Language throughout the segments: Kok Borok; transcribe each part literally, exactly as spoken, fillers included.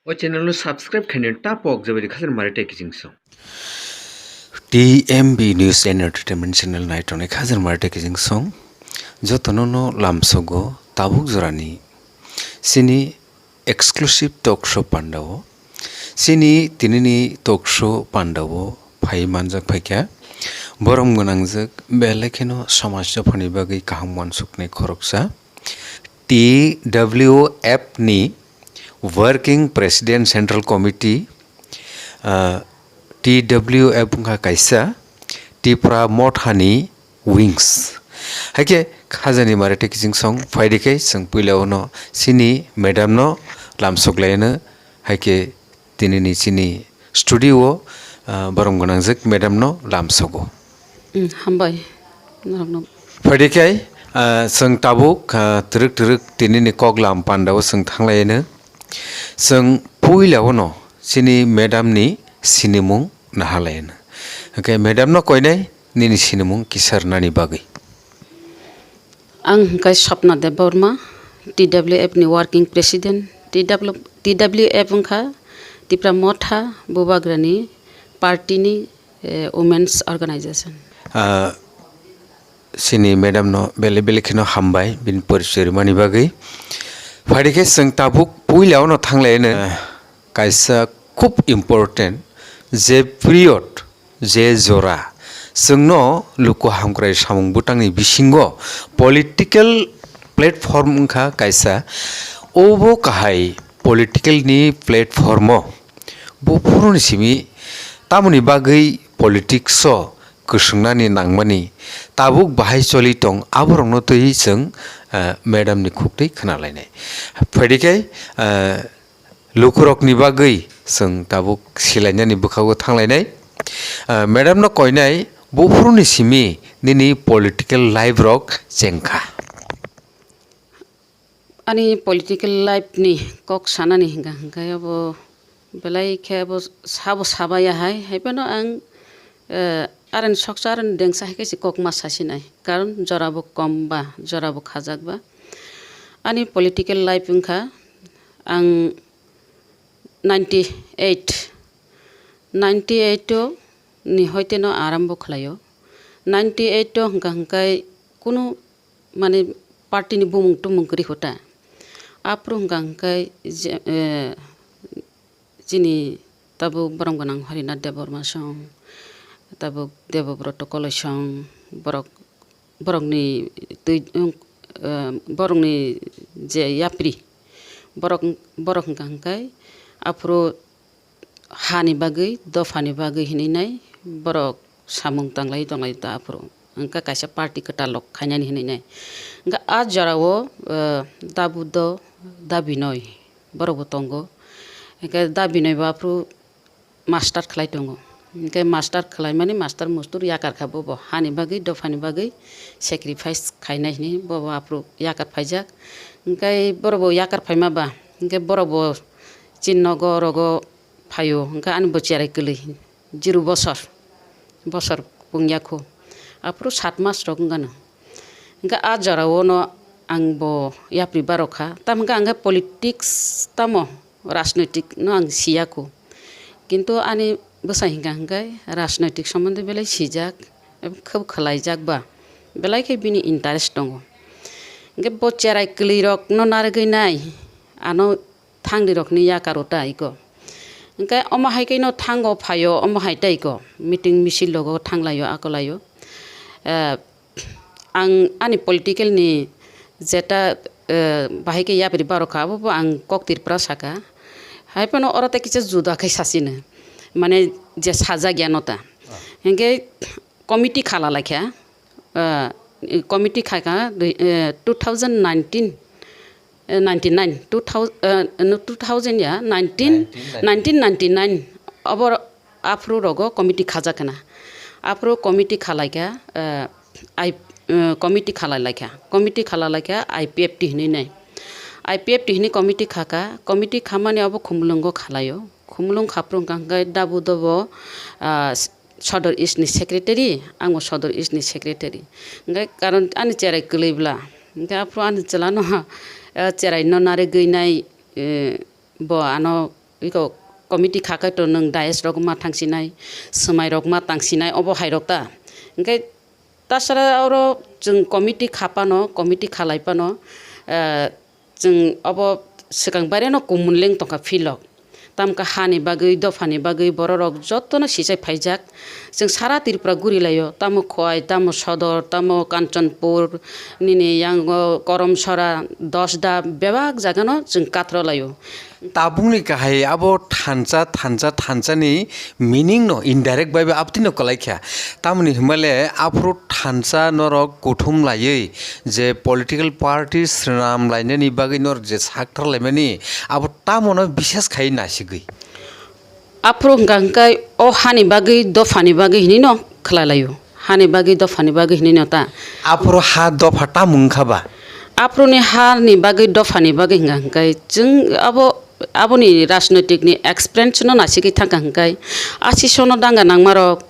O channel no subscribe khaina ta pok jabari khajal mare tei kiching song. T M B News and Entertainment Channel nai tongnai khajal mare tei kiching song. Jotono no lamsogo tabuk jorani chini exclusive talk show pandao. Chini tinini talk show pandao phai manjak phaikha. Borom gwnangjak belai kheno samaj jophani bagwi kaham uansuknai khoroksa. T W F ni Working President Central Committee, ah, T W F wngkha kaisa Tipra Mothani wings. Haikhe khajani mare tei kiching song phaidi khe chwng puila uno chini madam no lamsok laino, haikhe tinini chini studio o, ah, borom gwnangjak madam no lamsogo. Mm, hambai norokno. Phaidi khe, ah, chwng tabuk, ah, twrwk twrwk tinini kok lam pandao chwng thanglaino. Chwng puila uno chini madam ni sinimung nahalaino. Hwnkhe madam no koinai nini sinimung kisa rwnani bagwi. Ang hwnkhe Swapna Debbarma, T W F ni Working President. T W, T W F wngkha Tipra Motha Bubagrani party ni, eh, Women's Organization. Ah, chini madam no belai belai kheno hambai bini porichoi rwmani bagwi. Phaidi khe chwng tabuk puila uno thanglaino, ah, kaisa khub important je period, je jora chwngno luku hamkrai samung bwtangni bisingo political platform wngkha kaisa. Obo kahai political ni platform o buphuruni simi tamoni bagwi politics o kwswngnani nangmani tabuk bahai choli tong, aborokno twi chwng, eh, madam ni khuktwi khwnalainai. Phaidi khe, eh, lukurokni bagwi chwng tabuk silainani bwkhago thanglainai. Ah, madam no koinai buphuruni simi nini political life rok chengkha. Ani political life ni kok sanani hingka hingka abo belai khe abo sabo sabaya hai, hai phano ang, eh, aroni soksa aroni dengsa hai khe se kok ma sasinai, karon jora bo kom ba, jora bo khajak ba. Ani political life wngkha ang ninety eight, ninety eight o ni hoite no arambo khlaio. Ninety eight o hwnkha hwnkhe kunu, mane, party ni bumung tumung kwrwi kho ta. Aphuru hwnkha hwnkhe je, eh, chini tabuk borom gwnang Harinath Debbarma song, tabuk Debobroto Koloi song, borok, borokni twi, eh, borokni je yapri, borok, borok hwnkha hwnkhe aphuru hani bagwi, dophani bagwi hinwi nai borok samung tanglai tonglai ta aphuru. Hwnkhe kaisa party kwtal rok khainani hinwi nai. Hwnkhe a jorao, eh, Dabu do, Dabinoi borok bo tongo. Hwnkhe Dabinoi bo aphuru master khlai tongo. Hwnkhe master khlai mani master mustur yakar kha bobo. Hani bagwi, dophani bagwi sacrifice khainai hinwi bobo aphuru yakar phaijak. Hwnkhe borok bo yakar phaima ba, hwnkhe borok bo chini nogo orogo phaio, hwnkhe ani bo cherai kwlwi, zero bosor, bosor pungya kho. Aphuru sat mas rok wngano. Hwnkhe a jorao no ang bo yapri barokha. Tamo hwnkhe ang khe politics tamo rajnoitik no ang siya kho. Kintu ani bwsai hwnkha hwnkhe rajnoitik sombonde belai sijak, khub khwlaijak ba, belai khe bini interest tongo. Hwnkhe bo cherai kwlwi rok no narwgwi nai, ano thangni rokni yakar o ta iko. Hwnkhe omo hai khe no thango phaio, omo hai ta iko. Meeting misil logo thanglaio, akolaio. Eh, ang ani political ni jeta, eh, bahai khe yapri barokha, abo bo ang kok Tripura saka. Hai phano oro ta kisa juda khe sasino. Mane je sajak ya no ta. Hwnkhe committee khala laikha. Ah, committee khaikha, eh, two thousand nineteen, eh, ninety-nine, two thousand, eh, no, two thousand ya, nineteen, nineteen ninety-nine. Nineteen ninety-nine, abor aphuru rogo committee khajak khna. Aphuru committee khalaikha, eh, I, eh, committee khalai laikha. Committee khala laikha I P F T hinwi nai. I P F T hinwi committee khakha, committee khamani abo Khumulwngo khalaio. Khumulwng khaphuru hwnkha hwnkhe Dabu dobo, ah, Sodor East ni secretary, ang bo Sodor East ni secretary. Hwnkhe karon ani cherai kwlwi bwla. Hwnkhe aphuru ani chwla no, eh, cherai no narwgwi nai, eh, bo ano iko committee kha khe to nwng dais rok ma thangsinai, swmai rok ma tangsinai, obo hai rok ta. Hwnkhe tasara oro chwng committee kha phano, committee khalai phano, eh, chwng obo swkang baireno kumun leng tongkha field o. Tamkhe hani bagwi, dophani bagwi bororok jotono sichai phaijak. Chwng sara Tripura gurilaio, tamo Khowai, tamo Sodor, tamo Kanchanpur, nini yango Koromsora, Dosda, bebak jagano chwng kathro laio. Tabukni kahai abo thansa, thansa, thansani meaning no indirect bai bai abtino kwlai kha. Tamoni hwnmale aphuru thansa norok kuthum laiwi je political party swnam lainani bagwi norok je sakthar laimani abo tamono bises khai nasigwi. Aphuru hwnkha hwnkhe o hani bagwi, dophani bagwi hinwi no khlai laio. Hani bagwi, dophani bagwi hinwi no ta. Aphuru ha dopha tamo wngkha ba? Aphuruni hani bagwi, dophani bagwi hwnkha hwnkhe chwng abo, aboni rajnoitikni experience no nasigwi thangkha hwnkhe, asisono danga nangmarok,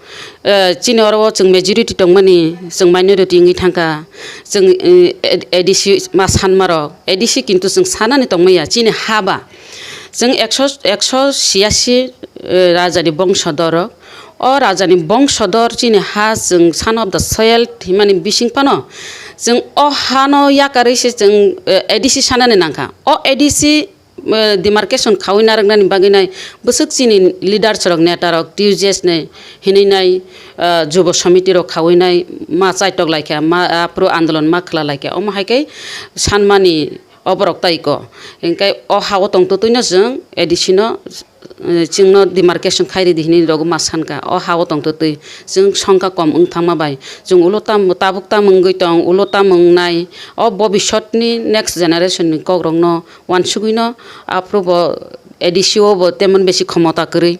eh, chini oro o chwng majority tongmani, chwng minority wngwi thangkha, chwng, eh, A D C ma sanmarok, A D C kintu chwng sanani tongmaya, chini ha ba. Chwng ekso, ekso siyasi, eh, rajani bongsodorok. O rajani bongsodor chini ha chwng son of the soil himani bising phano chwng o hano yakarwi se chwng, eh, A D C sanani nangkha. O A D C, eh, demarcation khawi narwknani bagwi nai bwswk chini leaders rok, neta rok, T U J S ni hinwi nai, eh, Jubo Samiti rok khawi nai ma chaitok laikha, ma, aphuru andolon ma khwla laikha. Omo hai khe sanmani oborok tai ko. Hingkhe o ha-o tongtwtwino chwng A D C no, eh, chwngno demarcation khairidi hinwi rogwi ma sankha. O ha-o tongtwtwi chwng songkha kom wng thangma bai. Chwng ulo tam, tabuk tam wngwi tong, ulo tam wngnai. O bobisotni next generation ni kokrokno uansugwino aphuru bo A D C o bo temon besi khomota kwrwi.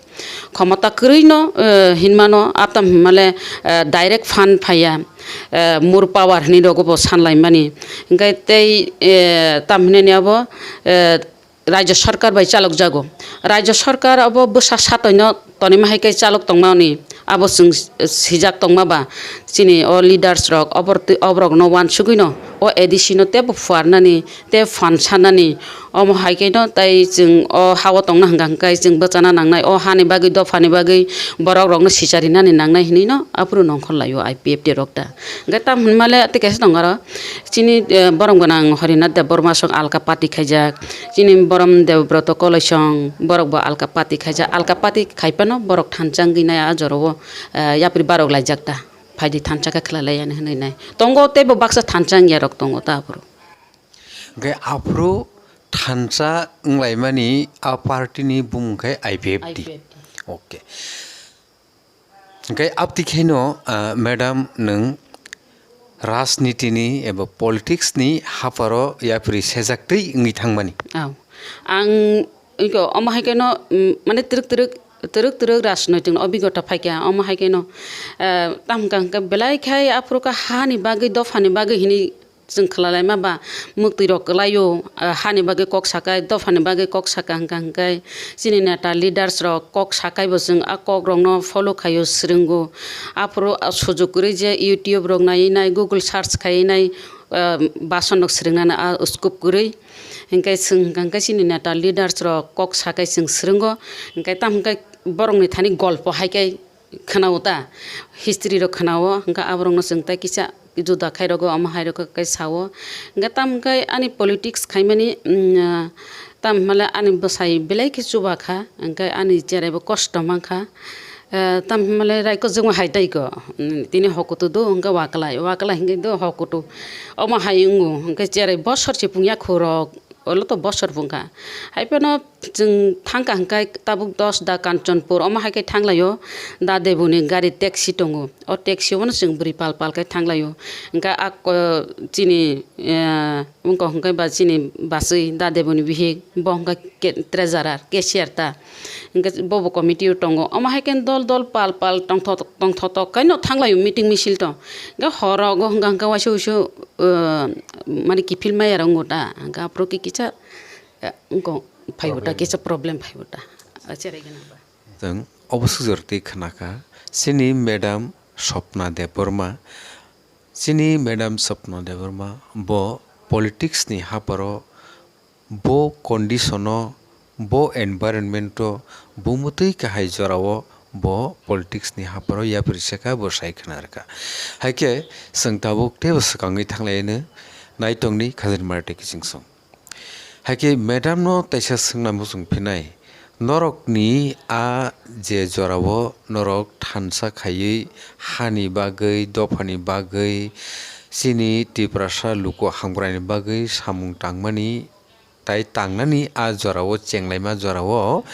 Khomota kwrwino, eh, hinmano, atam hinmale, eh, direct fund phaiya, eh, more power hinwi rogo bo sanlaimani. Hingkhe tei, eh, tam hinani abo, eh, Rajya Sarkar bai chalokjago. Rajya Sarkar abo bwsa satoino tonima hai khe chalok tongmani abo chwng sijak tongma ba chini o leaders rok oborokno uansugwino o A D C no teibo phuarnani tei phan sanani. Omo hai khe no tai chwng o ha-o tongna hwnkha hwnkhe chwng bwchana nangnai, o hani bagwi, dophani bagwi borok rokno sicharinani nangnai hinwi no aphuru nongkhor lai-o I P F T rok da. Hwnkhe tam hwnmale tei kaisa tongo aro chini, eh, borom gwnang Harinath Debbarma song alka party khaijak, chini borom Debobroto Koloisong borok bo alka party khaijak, alka party khai phano borok thansa wngwi nai a jora o, eh, yapri barok laijak da, phaidi thansa khe khwlai lai ya hinwi nai tongo, teibo baksa thansa wngya rok tongo ta aphuru. Hwnkhe aphuru thansa wnglaimani a party ni bumung khe I P F T. I P F T. Okay. Hwnkhe abtwi kheno, ah, madam, nwng rajniti ni eba politics ni haparo yapri sejaktwi wngwi thangmani. Aw. Ang iko omo hai kheno, mm, mane twrwk twrwk, twrwk twrwk rajnoitik ni obigota phaikha, omo hai kheno, eh, tam hwnkha hwnkhe belai khai aphuru kha hani bagwi, dophani bagwi hinwi chwng khwlalaima ba mwktwi rok kwlaio, ah, hani bagwi kok sakai, dophani bagwi kok saka hwnkha hwnkhe chini neta leaders rok kok sakai bo chwng a kok rokno follow khaio, swrwngo. Aphuru, ah, sujuk kwrwi je YouTube rok naiwi nai, Google search khaiwi nai, ah, bason rok swrwngnani a scope kwrwi. Hwnkhe chwng hwnkha hwnkhe chini neta leaders rok kok sakai chwng swrwngo. Hwnkhe tamo hwnkhe borokni thani golpo hai khe khwnao ta, history rok khwnao, hwnkhe aborokno chwng tei kisa juda khai rogo, omo hai rok khe sao. Hwnkhe tamo hwnkhe ani politics khaimani, mm, ah, tamo hwnmale ani bwsai belai khe chuba kha, hwnkhe ani cherai bo kosto man kha. Eh, tamo hwnmale raikojwkma hai tei ko, mm, tini hokutu do hwnkhe waklai, waklai hwnkhe do hokutu. Omo hai wngo, hwnkhe cherai bosor se pungya khorok, olo to bosor pungkha. Hai phano chwng thangkha hwnkhe tabuk Dosda Kanchanpur, omo hai khe thanglaio, Da Deboni gari taxi tongo. O taxi o no chwng bwrwi pal pal khe thanglaio. Hwnkhe a ko-, chini, eh, wngkok hwnkhe ba chini bachwi Da Deboni bihik, bo hwnkhe ke-, treasurer, cashier ta. Hwnkhe bobo committee o tongo. Omo hai khe dol dol pal pal tongtho-, tongthotok khe no thanglaio meeting misil to. Hwnkhe horo go hwnkha hwnkhe waisa waisa, eh, mane kiphil maya rok wngkha ta. Hwnkhe aphuru khe kisa, eh, wngkok phaibo ta, problem phaibo ta. Kisa problem phaibo ta. Ah, cherai gwnang ba. Chwng obo sujor twi khna kha, chini madam Swapna Debbarma, chini madam Swapna Debbarma bo politics ni haparo bo condition o Bo environment o bumutwi kahai jorao bo politics ni hapharo yapri saka bo sai khna rwkha. Haikhe chwng tabuk teibo swkangwi thanglaino naitongni Khajani Marathi kiching song. Haikhe madam no taisa swngna muchung phinai, norokni a je jorao norok thansa khaiwi hani bagwi, dophani bagwi, chini Tiprasa luku hamkraini bagwi samung tangmani tai tangnani a jorao, chenglaima jorao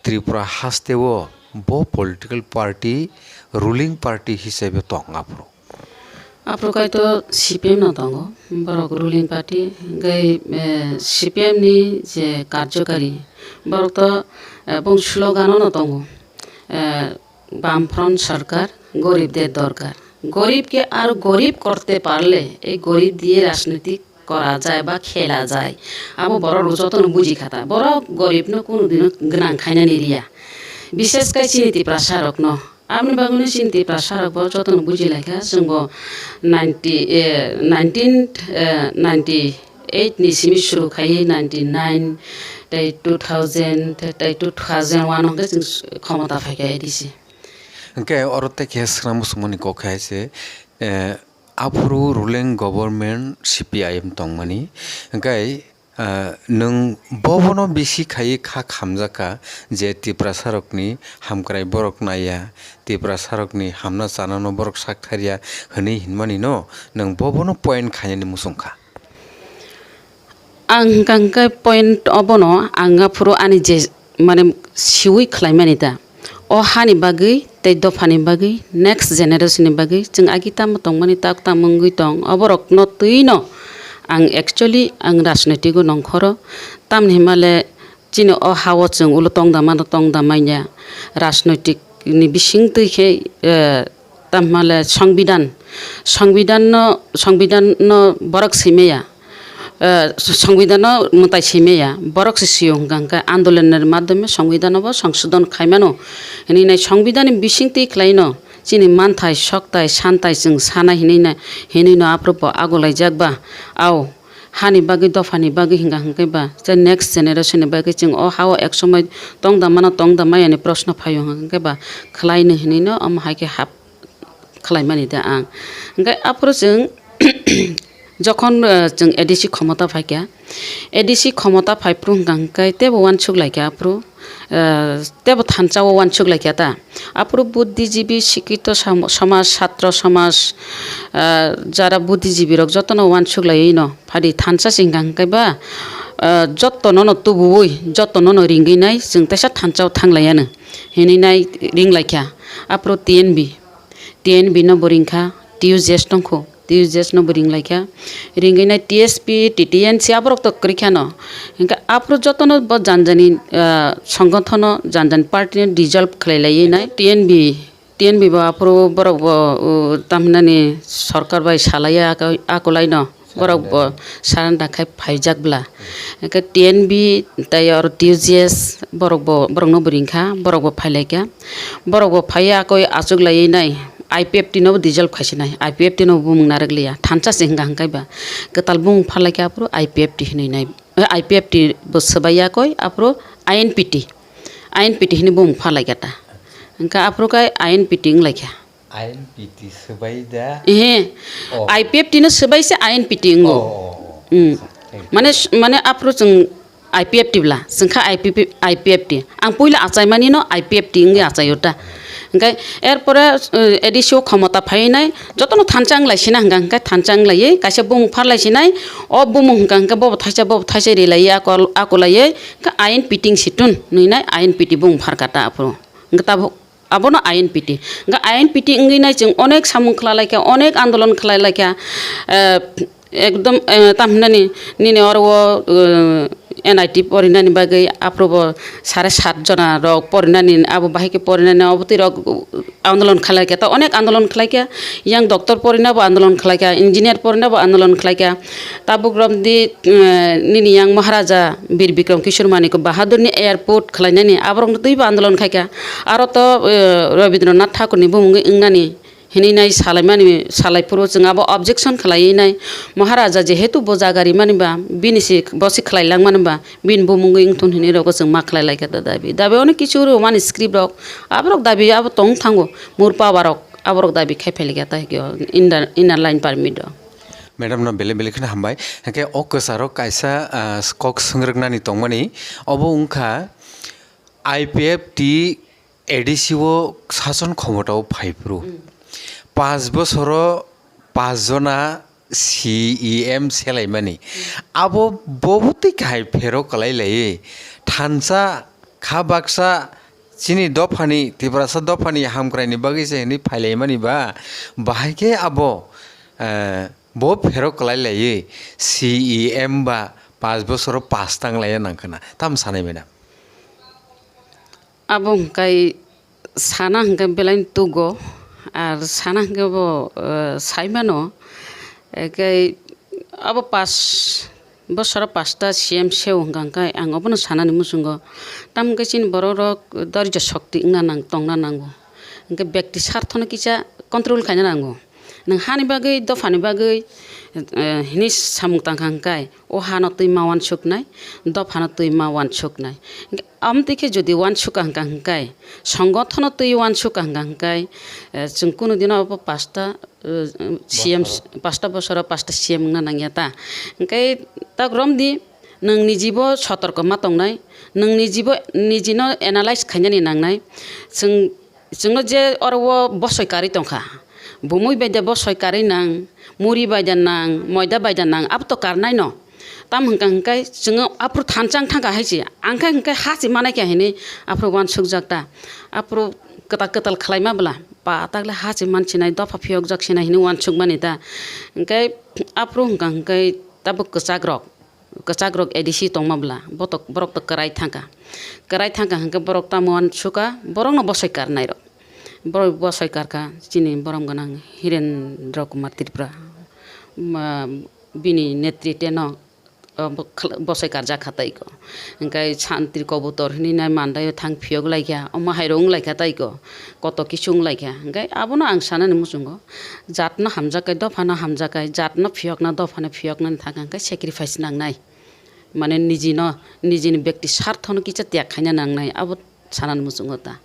Tripura hasteo bo political party, ruling party hisabe tong aphuru. Aphuru kaito C P M no tongo, borok ruling party, hingke, eh, C P M ni je karjokari, borok to, eh, bong slogan no tongo, eh, Bamfront Sarkar, Gorib de Dorkar. Gorib ke aro gorib korte parle, ei gorib diye rajnitik kora jai ba khela jai. Abo borok rok jotono buji kha ta. Borok gorib no kunu dino gwnang khainani riya. Bishes kai chini Tiprasa rok no. Aboni bagwi no chini Tiprasa rok bo jotono buji lai kha. Chwng bo ninety, eh, nineteen, eh, ninety eight ni simi suru khai ninety nine, tei two thousand, tei two thousand one hwnkhe chwng khomota phai kha A D C. Hwnkhe oro tei khe swkang muchungmani kok khe hai se, eh, aphuru ruling government C P I M tongmani. Hwnkhe, eh, nwng bobono bisi khaiwi kha khamjakha je Tiprasarokni hamkrai borok naiya, Tiprasarokni hamna chanano borok sak tharya hwnwi hinmani no nwng bobono point khainani muchungkha. Ang hwnkha hwnkhe point obono ang aphuru ani je mane siwi khlaimani da. O hani bagwi tei dophani bagwi, next generation ni bagwi chwng agi tamo tongmani tak tamo wngwi tong, oborokno twino ang actually ang rajnoitiko nongkhoro. Tamni hwnmale chini o hao chwng ulo tongda mano tongda manya rajnoitik ni bising twi khe, eh, Tamhmale songbidan, songbidanno, songbidanno borok swi maya, eh, songbidanno mwtai swi maya, borok se swi-o hwnkha hwnkhe andolonni madhyome songbidanno bo songsodon khai mano. Hinwi nai songbidanni bisingtwi khlaino chini manthai, sokthai, santhai chwng sanai hinwi nai, hinwi no aphuru bo agulaijak ba. Ao. Hani bagwi, dophani bagwi hingka hingke ba, tei next generation ni bagwi chwng o ha-o ek somoi tongda mano, tongda maya ni proshno phaio hingka hingke ba, khlai ni hinwi no omo hai khe hap khlai mani da ang. Hingke aphuru chwng jokhon, eh, chwng A D C khomota phaikha, A D C khomota phai phuru hingka hingke teibo uansuk laikha aphuru. Eh, teibo thansa o uansuk laikha ta. Aphuru buddhijibi, sikito sam-, somaj, satro somaj, eh, jara buddhijibi rok jotono uansuk laiwi no phadi thansa se hingka hingke ba, eh, jotono no tubuwi, jotono no ringwi nai chwng teisa thansa o thang laiya no hinwi nai ring laikha. Aphuru T N B, T N B no bo ringkha, T U J S tongkho, T U J S no bo ringlaikha. Ringwi nai T S P, T T N C aborok to kwrwi kheno. Hingke aphuru jotono bo janjani, ah, songothono, janjani party no dissolve khlai laiwi nai. T N B, T N B bo aphuru borok bo, uh, tamhinani sorkar bai salaiya ako-, akolai no. Borok bo surrender khai phaijak bla. Hingke T N B tei oro T U J S borok bo, borok no bo ringkha, borok bo phailaikha. Borok bo phaiya akoi achuk laiwi nai I P F T no bo dissolve khai sinai, I P F T no bo bumung narwk liya, thansa se hingka hingkai ba. Kwtal bumung pharlaikha aphuru I P F T hinwi nai, eh, I P F T bo swbaiya akoi aphuru I N P T, I N P T hinwi bumung pharlaikha ta. Hingke aphuru khe I N P T wnglaikha. I N P T swbai da? Ehe. Oh. I P F T no swbai se I N P T wngo. Oh, oh, oh. Mm. Thank you. Mane, mane aphuru chwng I P F T bla, chwng kha I P P, I P F T. Ang puila achaimani no I P F T wngwi achaio ta. Hingke erpore, eh, A D C o khomota phainai, jotono thansa wnglaisina hingka hingke thansa wnglaio, kaisa bumung pharlaisinai, o bumung hingka hingke bobo thaisa, bobo thaisa rilaiyo, ako, ako laiyo, hingke I N P T wngsi tun, nini I N P T bumung pharkha ta aphuru. Hingke tabuk Abono I N P T. Hingke I N P T wngwi nai chwng onek samung khlai laikha, onek andolon khlai laikha. Eh, ekdom, eh, tam hinani nini oro o, eh, N I T porinani bagwi aphuru bo sare sat jona rok porinani, abo bahai khe porinani obo twi rok andolon khlai laikha. Ta onek andolon khlai kha. Yang doctor porina bo andolon khlai kha, engineer porina bo andolon khlai kha. Tabuk romdi, eh, nini yang Maharaja Bir Bikram Kishore Manik Bahadurni airport khlainani aborokno twibo andolon khaikha. Aro to, eh, Rabindranath Thakurni bumungwi wngnani hinwi nai salaimani, salai phuru chwng abo objection khlaiwi nai, Maharaja jehetu bo jaga rimani ba, bini se bo se khlai langmani ba, bini bumungwi wngthun hinwi rogo chwng ma khlai laikha ta dabi. Dabi ono kisu rwmani script rok, aborok dabi abo tong thango, mur power rok, aborok dabi khai phai laikha ta hikhe o inner, inner line permit rok. Madam no belai belai kheno hambai. Hwnkhe o kwcharo kaisa, ah, kok swngrwknani tongmani, obo wngkha I P F T A D C o sason khomotao phai phuru. Mm. Panch bosoro panch jona C E M selaimani. Mm. Abo bo bwtwi kahai phero kwlai laiwi thansa kha baksa chini dophani, Tiprasa dophani hamkraini bagwi se hinwi phailaimani ba, bahai khe abo, eh, bo phero kwlai laiwi C E M ba panch bosoro pass tang laiya nang khna. Tamo sanai, madam? Abo hwnkhe sana hwnkhe belai tugo, ar sana hwnkhe bo, eh, saimano, hwnkhe abo pas bosoro pasta C M seo hwnkha hwnkhe ang obono sanani muchungo. Tamo hwnkhe chini borok rok dorijyo shokti wngna nang, tongna nango. Hwnkhe bekti sarthono kisa control khaina nango. Nwng hani bagwi, dophani bagwi, eh, hini samung tangkha hwnkhe, o hano twi ma uansuknai, dophano twi ma uansuknai. Hwnkhe, amtwi khe jodi uansukha hwnkha hwnkhe, songothono twi uansukha hwnkha hwnkhe, eh, chwng kunu dino abo pasta, eh, C M, pasta bosoro pasta C M wngna nangya ta. Hwnkhe, tak romdi, nwng nijibo sotorko ma tongnai, nwng nijibo, nijino analyze khainani nangnai. Chwng Chwngno je oro o bosoi karwi tongkha, bumui bai da bosoi karwi nang, muri bai da nang, moida bai da nang, abo to karnai no. Tamo hwnkha hwnkhe chwngno aphuru thansa wng thangkha hai se, ang khe hwnkhe ha se manai kha hinwi aphuru uansukjak ta. Aphuru kwtal kwtal khlaima bwla, ba takle ha se mansinai, dopha phiyokjak sinai hinwi uansukmani ta. Hwnkhe aphuru hwnkha hwnkhe tabuk kwchak rok. Kwchak rok A D C tongma bwla, botok, borok to kwrai thangkha. Kwrai thangkha hwnkhe borok tamo uansukha, borokno bosoi karnai rok. Borok bosoi karkha, chini borom gwnang Hirendra Kumar Tripura, ma, bini netriteno, o, bo-, khla-, bosoi karjak kha tei ko. Hwnkhe Santri Kobutor hinwi nai mandaio thang phiyok laikha, omo hai rok wng laikha tei ko. Koto kisu wng laikha. Hwnkhe abono ang sanani muchungo, jatno hamjakhe, dophano hamjakhe, jatno phiyokna, dophano phiyoknani thangkha hwnkhe sacrifice nangnai. Mane nijino, nijini bekti sarthono kisa tyag khaina nangnai, abo sanani muchungo ta.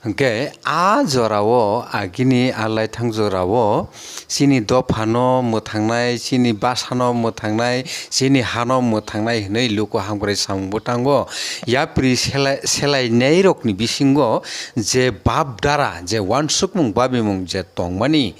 Hwnkhe a jorao, agini a laithang jorao, chini dophano mwthangnai, chini basano mwthangnai, chini hano mwthangnai hwnwi luku hamkrai samung bwthango. Yapri selai-, selainairokni bisingo je bap dara, je uansukmung babimung je tongmani,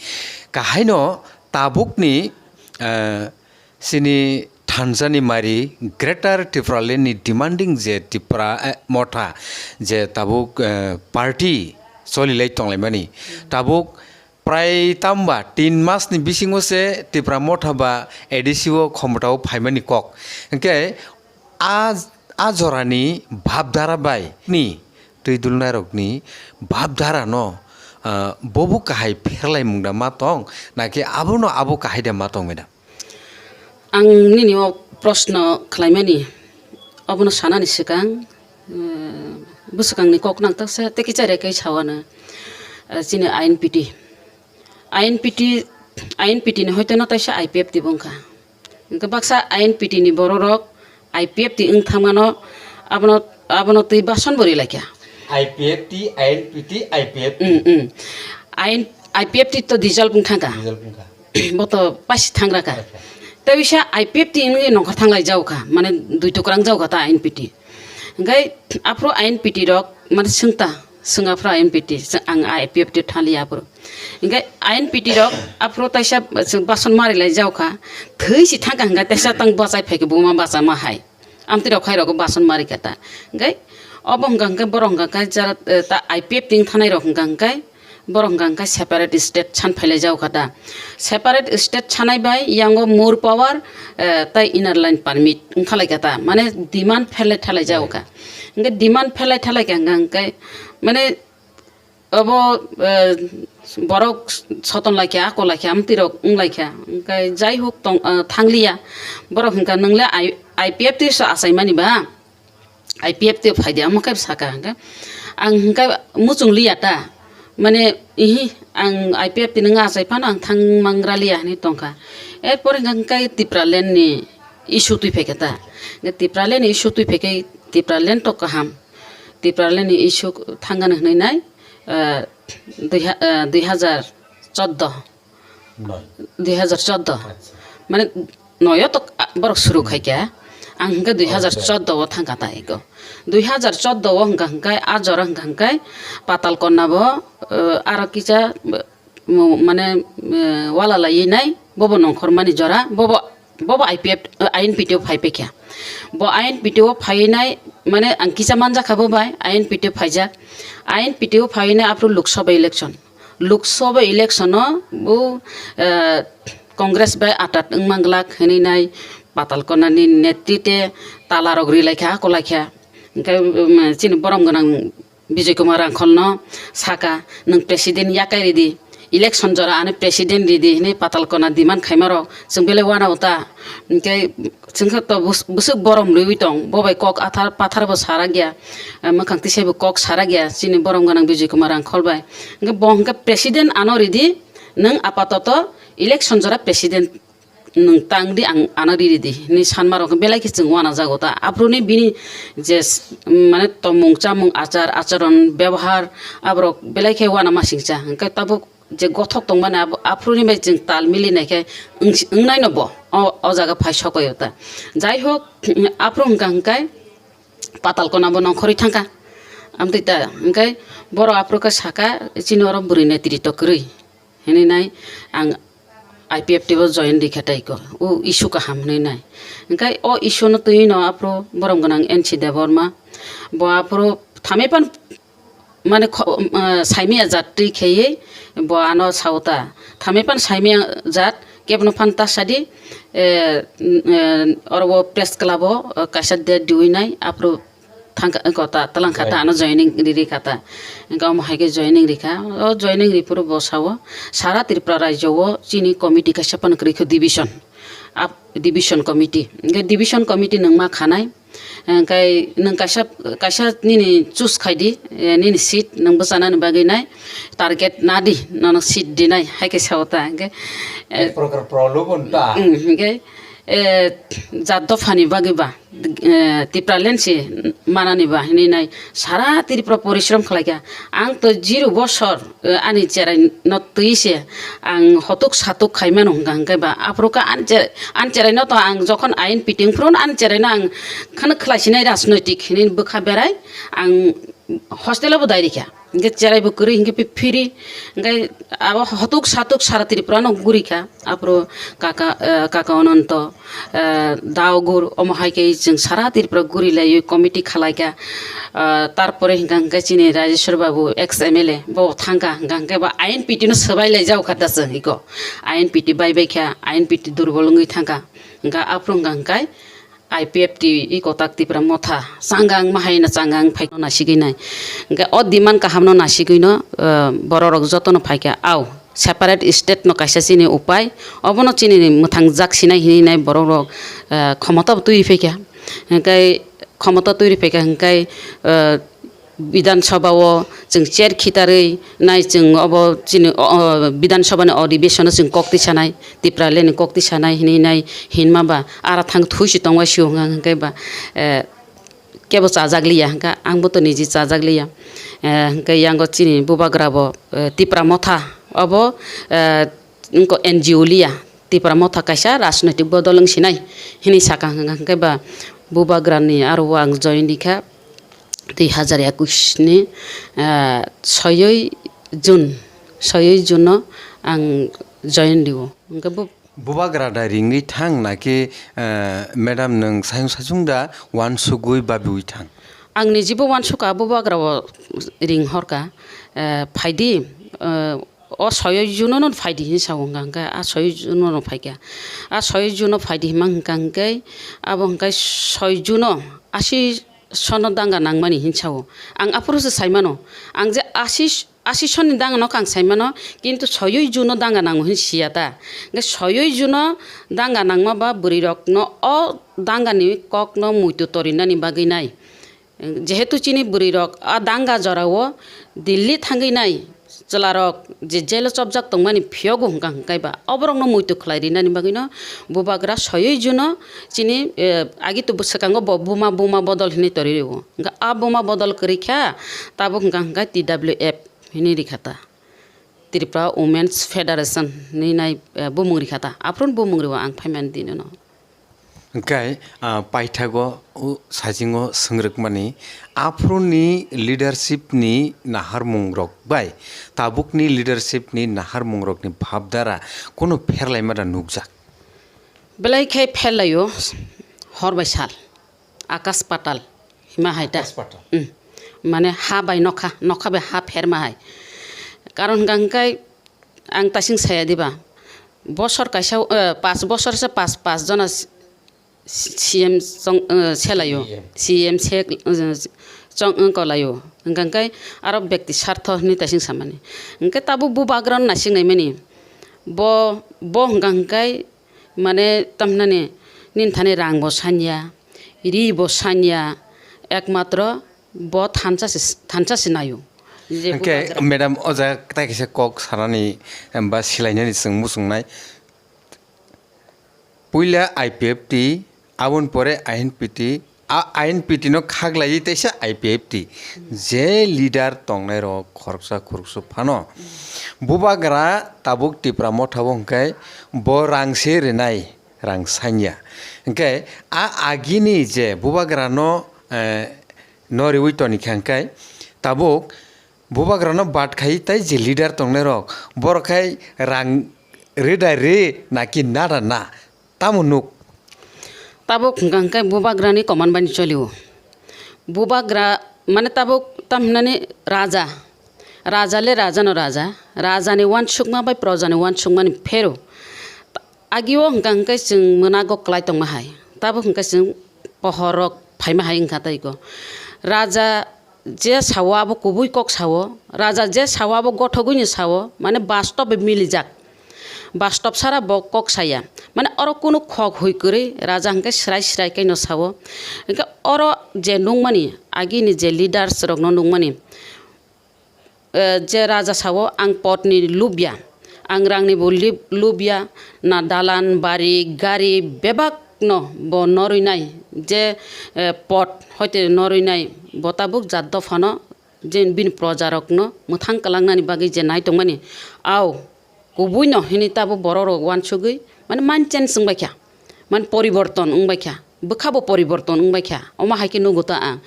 kahaino tabukni, eh, chini thansani mari Greater Tipraland ni demanding je Tipra, eh, Motha je tabuk, eh, party cholilai tonglaimani. Tabuk prai tamba tin mas ni bisingo se Tipra Motha ba A D C o khomotao phaimani kok. Hwnkhe a, a jorani bhabdhara bai ni twi dulnairokni bhabdharano, ah, bobo kahai pherlaimung da ma tong, naki abono abo kahai da ma tong, madam? Ang nini o proshno khlaimani, obono sanani swkang, eh, bwswkangni kok nangtaksa tei kicha rekhe sawano, eh, chini I N P T. I N P T, I N P T ni hoito no taisa I P F T bo wngkha. Hwnkhe baksa I N P T ni borok rok I P F T wng thangmano abono, abono twi bason bo ri laikha. I P F T, I N P T, I P F T. Mm, mm. I N, I P F T to dissolve wng thangkha. Dissolve wngkha. Bo to paisi thangra kha. Acha. Tei bisa I P F T wngwi nongkhor thanglai jao kha, mane dui tukrang jao kha ta I N P T. Hwnkhe aphuru I N P T rok mane swngta, swng aphuru I N P T, swng ang I P F T thaliya aphuru. Hwnkhe I N P T rok aphuru taisa bason marilai jao kha, thwi si thangkha hwnkhe taisa tang bachai phaikhe buma bachama hai. Amtwi rok hai rok bason mari kha ta. Hwnkhe obo hwnkha hwnkhe borok hwnkha khe jara, eh, ta I P F T wng thanai rok hwnkha hwnkhe borok hwnkha hwnkhe separate state san phailai jao kha ta. Separate state sanai bai yango more power, eh, tei inner line permit wng thalai kha ta. Mane demand pherlai thalai jao kha. Hwnkhe demand pherlai thalai kha hwnkha hwnkhe mane obo, eh, borok soton laikha, ako laikha, amtwi rok wng laikha. Hwnkhe jai hok tong, eh, thangliya. Borok hwnkha, "Nwng le I-, I P F T so achaimani ba? I P F T phaidi," amo khe saka hwnkhe. Ang hwnkhe muchung liya ta. Mane, ihi, Ang I P F T ni wng achai phano ang thang mangra liya hinwi tongkha. Erpor hwnkha hwnkhe Tipraland ni issue twi phaikha ta. Hwnkhe Tipraland ni issue twi phaikhe Tipraland to kaham. Tipraland ni issue thangani hwnwi nai, ah, dui ha-, ah, dui hajar chordo. Noi. Dui hajar chordo. Acha. Mane noyo to, ah, borok suru khaikha. Ang hwnkhe dui hajar chordo o thangkha ta ego. Dui hajar chordo o hwnkha hwnkhe a jora hwnkha hwnkhe Patal Konna bo, eh, aro kisa, eh, mo-, mane, eh, wala laiwi nai bobo nongkhormani jora bobo, bobo I P F, eh, I N P T o phai paikha. Bo I N P T o phaiwi nai mane ang kisa manjakha bo bai I N P T o phaijak. I N P T o phaiwi nai aphuru Lok Sabha election. Lok Sabha election-o bo, eh, Congress bai atat wngma glak hinwi nai Patal Konna ni netrite tala rok ri laikha, ako laikha. Hwnkhe, um, chini borom gwnang Bijoy Kumar Rangkhol no saka, "Nwng president yakai ridi, election jora ani president ridi," hinwi Patal Konna demand khaima rok chwng belai uanao ta. Hwnkhe Chwngkhe to bus-, bwswk borom rwui tong, bo bai kok athar pathar bo sarak ya, eh, mwkhang tisai bo kok sarak ya, chini borom gwnang Bijoy Kumar Rangkhol bai. Hwnkhe bo hwnkhe president ano ridi, nwng apatoto election jora president nwng tang di, ang ano riri di, hinwi sanma rok belai khe chwng uanajago ta. Aphuru ni bini je s-, mane tomung chamung achar acharon bebohar aborok belai khe uanama singcha. Hwnkhe tabuk je gothok tongmani abo, aphuruni bai chwng tal mili naikhe wng-, wngnaino bo o, o jaga phai sokoio ta. Jai hok, aphuru hwnkha hwnkhe Patal Konna bo nongkhorwi thangkha. Amtwi ta hwnkhe borok aphuru khe saka, "Chini oro bwrwi netrito kwrwi," hinwi nai ang I P F T bo join rikha tei ko, o issue kaham hinwi nai. Hwnkhe o issue no twiwi no aphuru borom gwnang N C Debbarma bo aphuru thamai pan mane kho-, ah, saimaya jat twi kheywi bo ano sao ta. Thamai pan saimaya jat kebono phan ta sadi, eh, n-, eh, oro o press club o, eh, kaisa date diwi nai, aphuru thangkha, ko ta, twlang kha ta, ano joining ri ri kha ta. Hwnkhe omo hai khe joining ri kha. O joining ri phuru bo sao, sara Tripura rajyo o chini committee kaisa phano kwrwi kho division. Ap-, division committee. Hwnkhe division committee nwng ma khanai. Hwnkhe nwng kaisa, kaisa nini choose khai di, eh, nini seat nwng bwchanani bagwi nai target na di, nono seat di nai, hai khe sao ta. Hwnkhe, eh, ek prokar prolobon ta. Mm, hwnkhe, eh, jat dophani bagwi ba, eh, Tipraland se manani ba hinwi nai sara Tripura porishrom khlai kha. Ang to zero bosor, eh, ani cherai no twi se ang hotuk satuk khai mano hwnkha hwnkhe ba aphuru khe ani che-, ani cherai no to ang jokhon ain piting phuru ani cherai no ang khana khlai sinai rajnoitik hinwi bwkha berai ang hostel o bo dai rikha. Hwnkhe cherai bo kwrwi hwnkhe phiri hwnkhe abo hotuk satuk sara Tripura no guri kha. Aphuru kaka, eh, kaka Ononto, eh, Daogur, omo hai khe chwng sara Tripura guri laiwi committee khalai kha. Eh, tarpore hwnkha hwnkhe chini Rajeshwar Babu, ex M L A, bo thangkha, hwnkha hwnkhe bo I N P T no swbai lai jao kha da chwng iko. I N P T bai bai kha, I N P T durbol wngwi thangkha. Hwnkha aphuru hwnkha hwnkhe I P F T i kotak Tipra Motha changang ma hai no changang phai no nasigwi nai. Hwnkhe o demand kaham no nasigwi no, eh, borok rok joto no phai kha. Au, separate state no kaisa chini upai, obono chini mwthang jak sinai hinwi nai borok rok, eh, khomota bo twi phaikha. Hwnkhe khomota twi phaikha hwnkhe, eh, Bidhan Sabha o chwng chair khitarwi nai chwng obo chini, o, o, Bidhan Sabha ni odhibeson o chwng kok tisanai, Tipraland ni kok tisanai hinwi nai hinma ba ara thang thui si tongwai sio hwnkha hwnkhe ba, eh, kebo chajak liya hwnkha, ang bo to niji chajak liya. Eh, hwnkhe yango chini bubagra bo, eh, Tipra Motha obo, eh, wngkha N G O liya, Tipra Motha kaisa rajnoitik bodol wng sinai hinwi saka hwnkha hwnkhe ba bubagra ni aro o ang join rikha dui hazar ekush ni, eh, soyoi June, soyoi June o ang join rio. Hwnkhe bo Bubagra da ringwi thang na khe, eh, madam nwng sayung sachung da wansugwi babiwi thang? Ang nijibo wansukha, bubagra o ring horkha, eh, phaidi, eh, o soyoi June no phaidi hinwi sao hwnkha hwnkhe, a soyoi June no phaikha. A soyoi June no phaidi hinma hwnkha hwnkhe, abo hwnkhe soi June no asi sono danga nangmani hinwi sao. Ang aphuru se saimano, ang je asi Asisoni danga no kang sai mano, kintu soyoi June no danga nango hin siya ta. Hingke soyoi June no danga nangma ba bwrwi rok no o danga ni kok no muitu torinani bagwi nai. Jehetu chini bwrwi rok a danga jora o Delhi thangwi nai, chwlarok je jailo chopjak tongmani phiyogo hwnkha hwnkhe ba oborokno muitu khlai rinani bagwino bubagra soyui juno chini, eh, agi to bwswkango bo buma buma bodol hinwi tori rio. Hwnkhe a buma bodol kwrwi kha tabuk hwnkha hwnkhe T W F hinwi rikha ta. Tripura Women's Federation hinwi nai, eh, bumung rikha ta. Aphuru bumung rio ang phaimani dinono. Hwnkhe, ah, paithago o sajingo swngrwkmani aphuruni leadership ni naharmungrok bai tabukni leadership ni naharmungrokni bhabdara kunu pherlaima da nukjak? Belai khe pherlaio, hor bai sal, akas patal hima hai ta. Akas patal. Mm. Mane ha bai nokha, nokha bai ha pherma hai. Karon hwnkha hwnkhe ang tasing saya diba, bosor kaisa, eh, pas bosor se pas, pas jona C M chong, eh, selaio. C M. C M se, eh, chong, eh, kolaio. Hwnkha hwnkhe aro bekti sartho hinwi taising samani. Hwnkhe tabuk bubagrano naising naimani. Bo, bo hwnkha hwnkhe mane tamhinani nini thani rang bo sanya, ri bo sanya, ekmatro bo thansa se, thansa se naio. Je hwnkhe bubagra. Madam, o jaga tai kaisa kok sanani, em, ba silainani chwng muchungnai. Puila I P F T, aboni pore I N P T, a I N P T no khaglaiwi teisa I P F T. Je leader tongnai rok khoroksa khoroksa phano. Bubagra tabuk Tipra Motha o hwnkhe bo rang se rinai, rang sanya. Hwnkhe a agini je bubagra no, eh, no riwi toni kha hwnkhe tabuk bubagrano bat khai tai je leader tongnai rok, borok khai rang rida ri naki nada na, tamo nuk? Tabuk hwnkha hwnkhe bubagrani command bai cholio. Bubagra mane tabuk tam hinani raja, raja le raja no raja, raja ni uansukma bai proja ni uansukma ni phero. Agio hwnkha hwnkhe chwng mwnago kwlai tongma hai, tabuk hwnkhe chwng pohor rok phaima hai wngkha tei ko. Raja je sao abo kubui kok sao, raja je sao abo gothogwi ni sao, mane bastob bai milijak. Bastob sara bo kok saya, mane oro kunu khok hui kwrwi raja hwnkhe srai srai khe no sao. Hwnkhe oro je nukmani, agini je leaders rok no nukmani, eh, je raja sao, "Ang pot ni lubya, ang rang ni bo lib-, lubya, na dalan, bari, gari bebak no bo norwi nai, je, eh, pot hoite norwi nai, bo tabuk jat dopha no je bini proja rok no mwthang kwlang nani bagwi je nai tongmani, au kubui no hinwi tabuk borok rok uansugwi mane mind change wng bai kha." Mane poriborton wng bai kha, bwkha bo poriborton wng bai kha, omo hai khe nugo ta ang.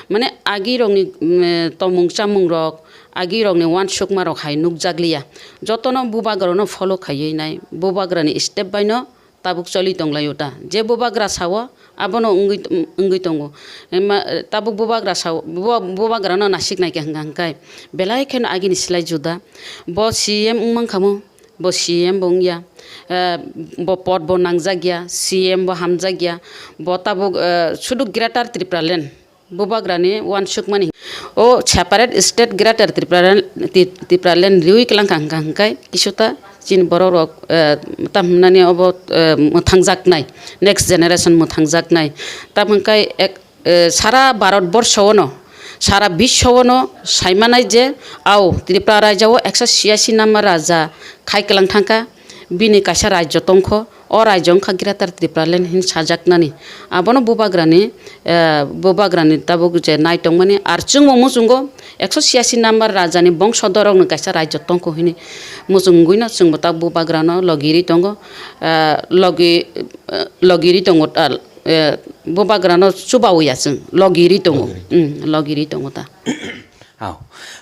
Mane agi rok ni, mm, tomung chamung rok, agi rok ni uansukma rok hai nukjak liya. Joto no bubagra no follow khaiwi nai, bubagra ni step bai no tabuk choli tong lai o ta. Je bubagra sao, abono wngwi, wngwi tongo. Ema, tabuk bubagra sao, buba-, bubagra no nasik nai khe hwnkha hwnkhe belai kheno agini slai juda. Bo C M wng mankha mo. Bo C M bo wngya, eh, bo pod bo nangjakya, C M bo hamjakya, bo tabuk, eh, sudu Greater Tipraland bubagrani uansukmani. O separate state Greater Tipraland, Ti-, Tipraland riwi kwlangkha hwnkha hwnkhe kisuta chini borok rok, eh, tam hwnani obo, eh, mwthangjaknai, next generation mwthangjaknai. Tam hwnkhai ek, eh, sara Bharat borsho no, sara biswo no saimanai je, au Tripura raijao ekso siyasi nama raja khai kwlang thangkha, bini kaisa rajyo tongkho, o rajyo wngkha Greater Tipraland hin sajaknani. Abono bubagrani, eh, bubagrani tabuk je nai tongmani, ar chwngbo muchungo ekso siyasi nama rajani bongsodorokno kaisa rajyo tongkho hini muchungwino chwngbo ta bubagrano logiri tongo, eh, logi, eh, logiri tongo ta. Eh, bubagrano chubawi ya chwng, logiri tongo. Logiri. Mm, logiri tongo ta. Aw,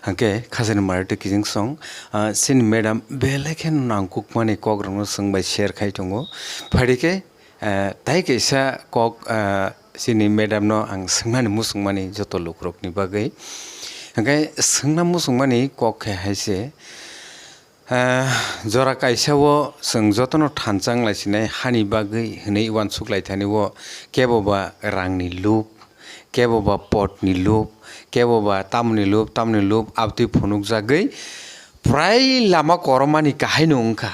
hwnkhe khajani mari twi kijing song, ah, chini madam belai khe nangkukmani kokrokno chwng bai share khai tongo. Phaidi khe, eh, tai kaisa kok, ah, chini madam no ang swngmani muchungmani joto lukurokni bagwi. Hwnkhe swngna muchungmani kok khe hai se, Ah, jora kaisa o chwng jotono thansa wng lai sinai hani bagwi hwnwi uansuk lai thani o kebo ba rangni lub, kebo ba potni lub, kebo ba tamoni lub, tamoni lub abtwi phunukjagwi prai lama koromani kahaino wngkha.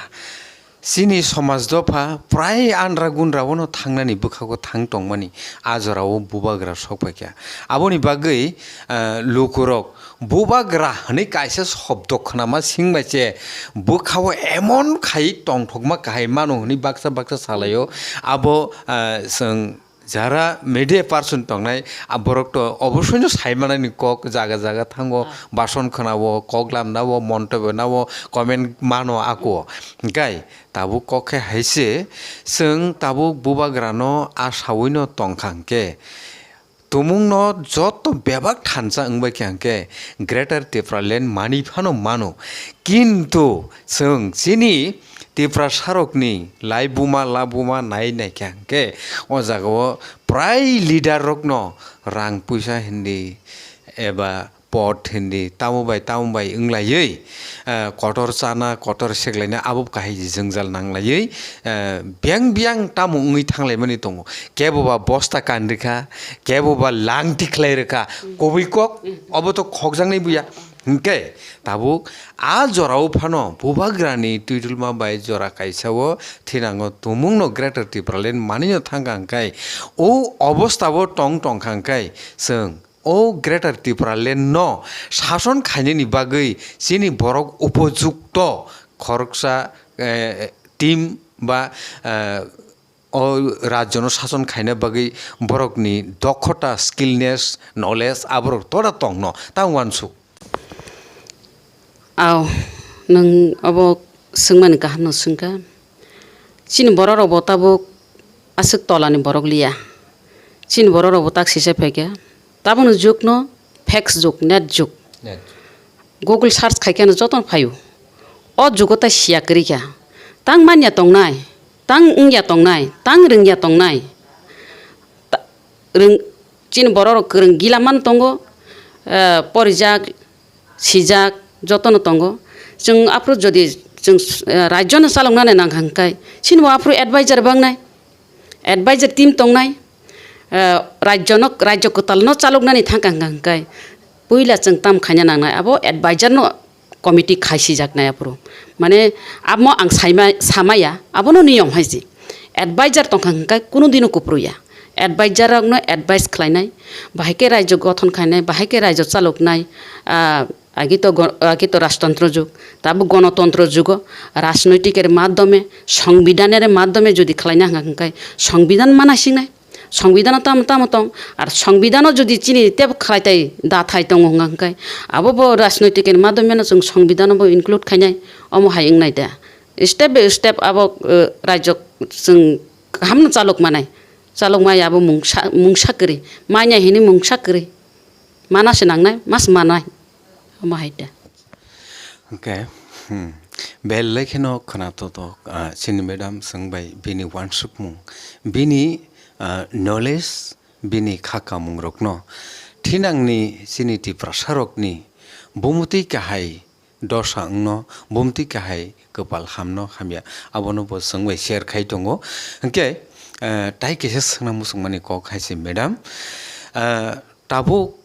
Chini somaj dopha prai andra gundra o no thangnani bwkhago thang tongmani a jorao bubagra sok phaikha. Aboni bagwi, eh, lukurok bubagra hwnwi kaisa shobdo khwnama singbai se bwkhao emon khai tongthokma kahai mano hwnwi baksa baksa salaio. Abo, eh, chwng jara media person tongnai, a borok to obosoino sai manani kok jaga jaga thango, bason khwnao, kok lamnao, montobyo nao, comment mano ako. Hwnkhe tabuk kok khe hai se, chwng tabuk bubagrano a sawino tongkha hwnkhe, tumungno joto bebak thansa wngbai kha hwnkhe Greater Tipraland manwi phano mano. Kintu chwng chini Tiprasarokni laibuma labuma nai naikha hwnkhe o jagao prai leader rokno rang puisa hindi eba pot hindi tamo bai tamo bai wnglaiwi, eh, kotor chana kotor seklaina abo kahai jwngjal nanglaiwi, eh, biyang biyang tamo wngwi thanglaimani tongo. Kebo ba bosta kanrikha, kebo ba langti khlai rwkha, kubui kok, obo to khokjaknai buya. Hwnkhe tabuk a jorao phano bubagrani twidulma bai jora kaisao thinango tumungno Greater Tipraland manwino thangkha hwnkhe o obostao tong tongkha hwnkhe chwng o Greater Tipraland no sason khainani bagwi chini borok upojukto khoroksa, eh, team ba, eh, o rajyono sason khaina bagwi borokni dokhota, skillness, knowledge aborok tora tongno ta uansuk. Aw, nwng obo swngmani kaham no swngkha. Chini borok rok bo tabuk aswk tola ni borok liya. Chini borok rok bo tak sisa phaikha. Tabukni jug no fax jug, net jug. Net. Google search khai khe no joto no phaio. O jugo tai siya kwrwi kha. Tang manya tongnai, tang wngya tongnai, tang rwngya tongnai. Ta-, rwng-, chini borok rok kwrwng gila man tongo, eh, porijak, sijak, joto no tongo. Chwng aphuru jodi chwng, eh, rajyo no chaloknani nang kha hwnkhe, chini bo aphuru advisor bangnai. Advisor team tongnai, eh, rajyo no, rajyo kwtal no chaloknani thang kha hwnkha hwnkhe, puila chwng tam khaina nangnai, abo advisor no committee khaisijaknai aphuru. Mane, amo ang saima-, samaya, abono niyom hai se. Advisor tongkha hwnkhe kunu dino kupruya. Advisor rokno advice khlainai, bahai khe rajyo gothon khainai, bahai khe rajyo chaloknai, ah, Agi to go-, agi to rajtantro jug, tabuk gonotontro jugo rajnoitik er maddhome, songbidan er maddhome jodi khlaina hwnkha hwnkhe songbidan mana singnai, songbidan tamo tamo tong, ar songbidan jodi chini tebo khlaitai dathai tongo hwnkha hwnkhe abo bo rajnoitik er maddhome no chwng songbidan bo include khainai, omo hai wngnai da. Step by step abo, eh, rajyo chwng kaham no chalok manai, chalok maya abo mungsa, mungsa kwrwi, manya hini mungsa kwrwi. Mana se nangnai, mas manai. Omo hai da. Hwnkhe, hmm, belai kheno khwnatok tok, ah, chini madam swng bai bini uansukmung, bini, ah, knowledge, bini kha kamung rokno thinangni chini Tiprasa rokni bumutwi kahai dosa wngno, bumtwi kahai kwpal hamno hamya, abono bo chwng bai share khai tongo. Hwnkhe, eh, tai kaisa swngna muchungmani kok hai se, madam, eh, tabuk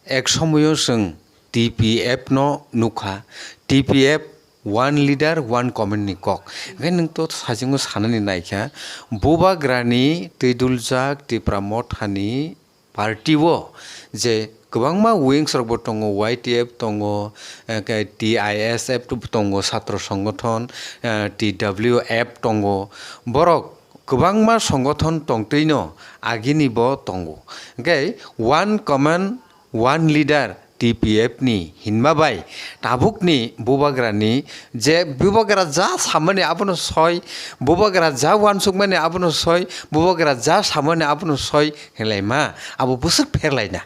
ek somoyo chwng T P F no nukha, T P F one leader, one comment ni kok. Hwnkhe nwng to sajingo sanani naikha, bubagrani twiduljak Tipra Mothani party o je kwbangma wings rok bo tongo, Y T F tongo, eh, khe T I S F tongo, Satro Songothon, eh, T W F tongo, borok kwbangma songothon tongtwino agini bo tongo. Hwnkhe one common, one leader T P F ni hinma bai tabukni bubagrani je bubagra ja samani abono soi, bubagra ja uansukmani abono soi, bubagra ja samani abono soi, hinlaima abo bwswk pherlaina.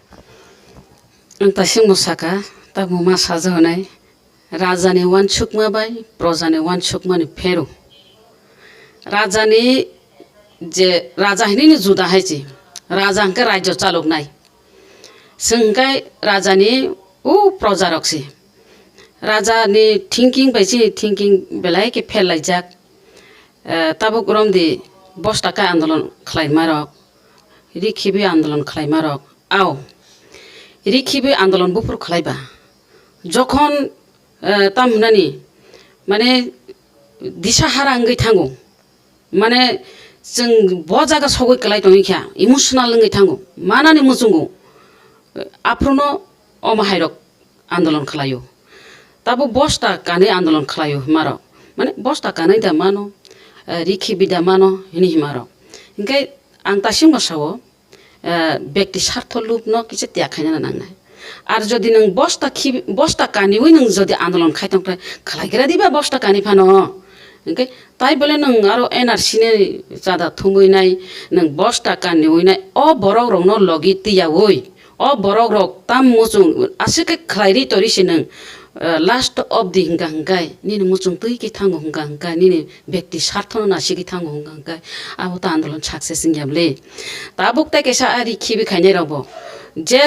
Ang taisingmo saka, tabuk ma saja hwnai, rajani uansukma bai projani uansukmani phero. Rajani je raja hinwi no juda hai se, raja hwnkhe rajyo chaloknai. Chwng hwnkhe rajani o projarok se. Rajani thinking bai chini thinking belai khe pherlaijak. Eh, tabuk romdi bosta khe andolon khlaima rok, rikhibi andolon khlaima rok, ao rikhibi andolon buphuru khlaiba. Jokhon, eh, tam hwnani, mane, disa hara wngwi thango. Mane, chwng bo jaga sogwi kwlai tongwi kha, emotional wngwi thango, manani muchungo. Aphruno omo hairok andolon khlaio. Tabuk bosta kanwi andolon khlaio himarok. Mane, bosta kanwi da mano, eh, rikhibi da mano hini himarok. Hinkhe ang tasingbo sao, eh, bekti sartho lubno kisa tiyag khainani nangnai. Ar jodi nwng bosta khi-, bosta kaniwi nwng jodi andolon khai tongkhe, khlaigra diba bosta kani phano? Hinkhe tai bole nwng aro N R C ni chada thumwi nai, nwng bosta kaniwi nai, o borok rokno logi tiyawi, o borok rok tam muchung aswk khe khlai ri tori se nwng, eh, last of the hingka hingkai, nini muchung twi khe thango hingka hingkai, nini bekti sarthono nasigwi thango hingka hingkai, abo to andolon success wngya bwle. Tabuk tai kaisa ari khibi khainai rokbo, je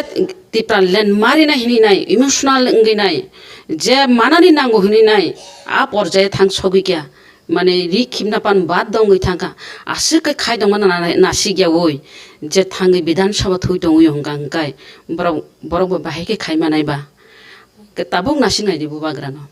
Tipraland marina hinwi nai, emotional wngwi nai, je manani nango hinwi nai, a porjaye thang sogwi kya, mane ri khibna pan bad dongwi thangkha, aswk khe khai tongmani na-, nasigya oi, je thangwi Bidhan Sabha thui tongwi hongkha hingkai, borok, borok bo bahai khe khai manai ba. Tabuk nasing nai di bubagrano.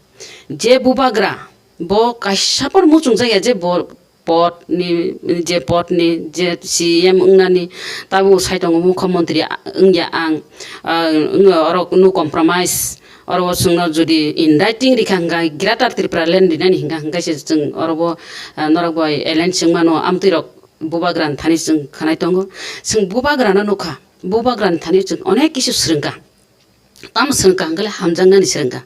Je bubagra, bo kaisa por muchung jakya je bo pod ni, je pod ni, je C M wngnani, tabuk sai tongo mukhyamantri wngya ang, ah, wngya oro no compromise, oro chwngno jodi in writing rikha hingkha Greater Tripura Land rinani hingkha hingkha se chwng oro bo, ah, norok bai alliance wngmano amtwi rok bubagra ni thani chwng khwnai tongo, chwng bubagra no nukha, bubagra ni thani chwng onek kisu swrwngkha. Tamo swrwngkha hwnkhe hamjaknani swrwngkha.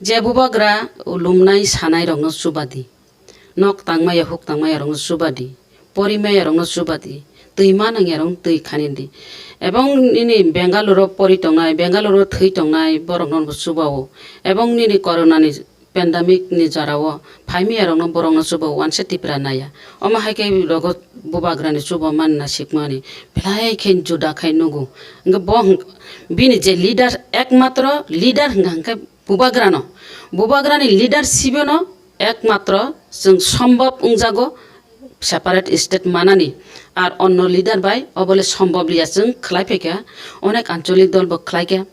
Je bubagra lumnai sanai rokno chubadi, nok tangmaya huk tangmaya rokno chubadi, porimaya rokno chubadi, twi ma nangya rokno twi khani di. Ebong nini Bengaluru pori tongnai, Bengaluru thwi tongnai borokno bo chubao. Ebong nini corona ni pandemic ni jora o phaimaya rokno borokno chubo wansa tipra naya. Omo hai khe rogo bubagrani chubo manna sikmani belai khe juda khai nugo. Hwnkhe bo hwnkhe bini je leader, ekmatro leader hwnkha hwnkhe bubagrano, bubagrani leadership no ekmatro chwng sombhob wngjago separate state manani, ar onno leader bai obole sombhob liya chwng khlai phaikha, onek ancholik dol bo khlaikha.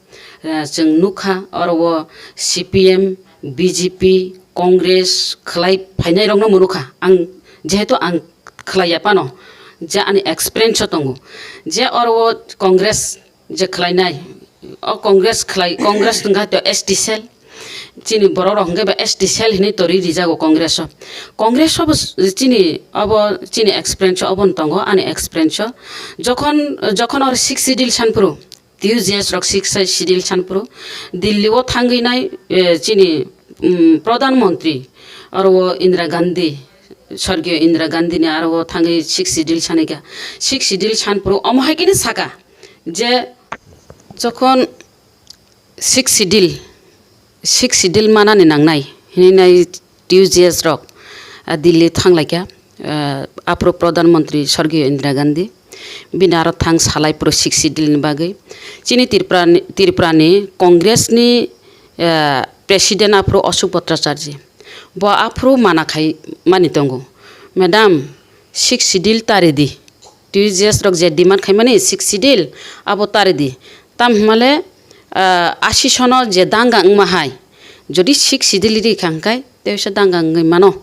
Eh, chwng nukha oro o C P M, B J P, Congress khlai phainai rokno mwnukha. Ang jehetu ang khlaiya phano, je ani experience o tongo, je oro o Congress je khlainai, o Congress khlai, Congress wngkha to S T cell, chini borok rok hwnkhe ba S T cell hinwi tori rijago Congress o. Congress o bo s-, chini obo chini experience o obo tongo, ani experience o. Jokhon, jokhon oro six schedule sanphuru, T U J S rok six schedule sanphuru Delhi o thangwi nai, eh, chini, mm, Pradhan Mantri oro o Indira Gandhi, Sorgiyo Indira Gandhi ni aro o thangwi six schedule sanikha. Six schedule sanphuru omo hai khe saka je jokhon six schedule, six schedule manani nangnai hinwi nai T U J S rok, ah, Delhi thanglaikha, ah, aphuru Pradhan Mantri Sorgiyo Indira Gandhi bini aro thang salai phuru six schedule ni bagwi. Chini Tripura ni, Tripura ni Congress ni, ah, President aphuru Ashok Bhattacharjee bo aphuru mana khai mani tongo, "Madam, six schedule tari di." T U J S rok je demand khaimani six schedule, abo tari di. Tam hwnmale, ah, asi sono je danga wngma hai, jodi six schedule ri kha hwnkhe tei waisa danga wngwi mano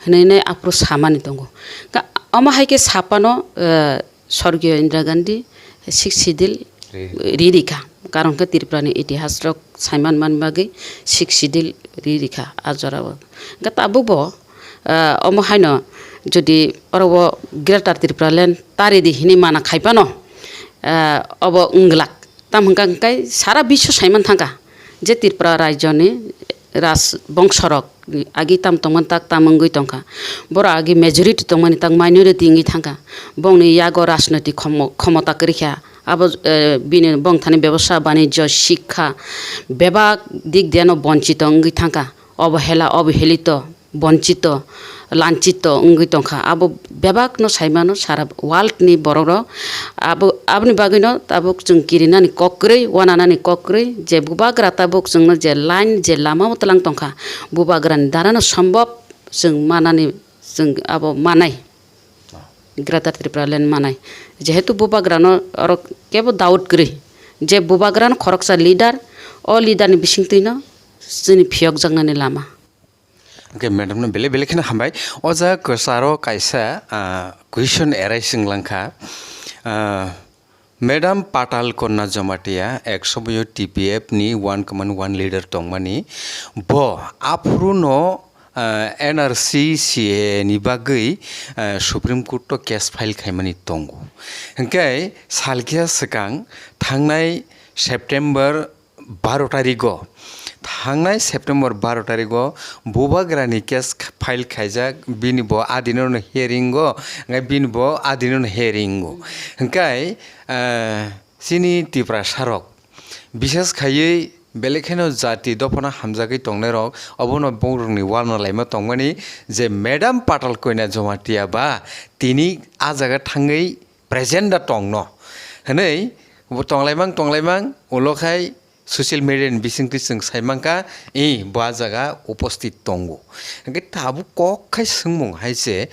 hinwi nai aphuru samani tongo. Ka-, omo hai khe saphano, ah, Sorgiyo Indira Gandhi six schedule ri ri kha. Karon khe Tripura ni itihas rok saiman man bagwi six schedule ri ri kha a jora o. Hwnkhe tabuk bo, ah, omo haino jodi oro o Greater Tripura Land tari di hinwi mana khai phano, ah, obo wng glak. Tam hwnkha hwnkhe sara biswo saiman thangkha je Tripura rajyo ni raj bongso rok agi tam tongmani tak tam wngwi tongkha. Borok agi majority tongmani tak minority wngwi thangkha. Bongni yago rajnoitik khomo-, khomota kwrwi kha. Abo, eh, bini bongthani bebosa, banijyo, sikha, bebak dik diyano bonchito wngwi thangkha. Obohela, obohelito, bonchito, lanchito wngwi tongkha. Abo bebakno saimano sara world ni borok rok. Abo, aboni bagwino tabuk chwng kirinani kok kwrwi, wananani kok kwrwi, je bubagra tabuk chwngno je line, je lama o twlang tongkha, bubagrani darano sombhob chwng manani, chwng abo manai. Greater Tripura Land manai. Jehetu bubagrano oro kebo doubt kwrwi je bubagrano khoroksa leader, o leader ni bisingtwino chini phiyokjaknani lama. Hwnkhe madam no belai belai kheno hambai. O jaga kwcharo kaisa, ah, question arise wng langkha. Ah, Madam Patal Kanya Jamatia ek somoyo T P F ni one command one leader tongmani. Bo aphuru no, ah, N R C C A ni bagwi, ah, Supreme Court o case file khaimani tongo. Hwnkhe salkhe swkang thangnai September baro tarigo, thangnai September baro tarigo bubagrani case file khaijak, bini bo adinono hearing o, hwnkhe bini bo adinono hearing o. Hwnkhe, eh, chini Tiprasarok, bises khaiwi belai kheno jati dophano hamjagwi tongnairok, obono borokni uanalaima tongmani je Madam Patal Kanya Jamatia ba tini a jaga thangwi present da tongno hwnwi bo tonglaimang tonglaimang ulo khai social media ni bisingtwi chwng saimankha, i bo a jaga uposthit tongo. Hwnkhe tabuk kok khai swngmung hai se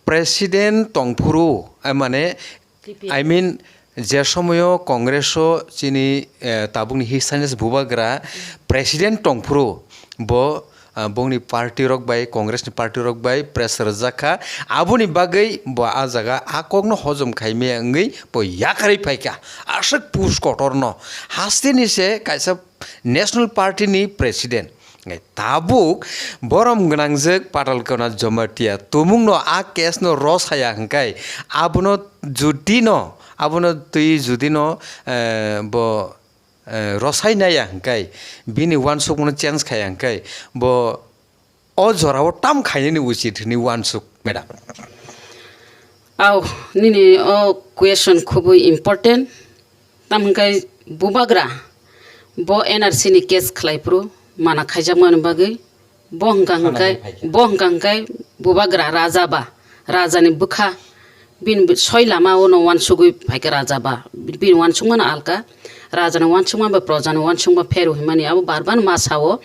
president tongphuru, eh, mane, T P F. I mean, je somoyo Congress o chini, eh, tabukni His Highness Bubagra president tongphuru bo ah, bongni party rok bai, Congress ni party rok bai press rwjak kha. Aboni bagwi bo a jaga a kokno hojom khaimaya wngwi bo yakarwi phaikha. Aswk pus kotorno hasteni se kaisa national party ni president. Tabuk borom gwnangjwk Patal Kanya Jamatia tumungno a case no rw saya hwnkhe abono judino, abono twi judino, eh, bo eh, rosai naiya hwnkhe, bini uansukmano change khaiya hwnkhe, bo o jorao tam khainani uchit hwnwi uansuk, madam. Au, nini o question khubui important. Tam hwnkhe bubagra bo N R C ni case khlai phuru mana khaijakmani bagwi. Bo hwnkha hwnkhe, Sanani phaikha. Bo hwnkha hwnkhe bubagra raja ba, rajani bwkha, bini soi lama ono uansugwi phaikha raja ba, bini uansukmano alka, rajani uansukma bai projani uansukma pheru himani abo bar bar ma sao.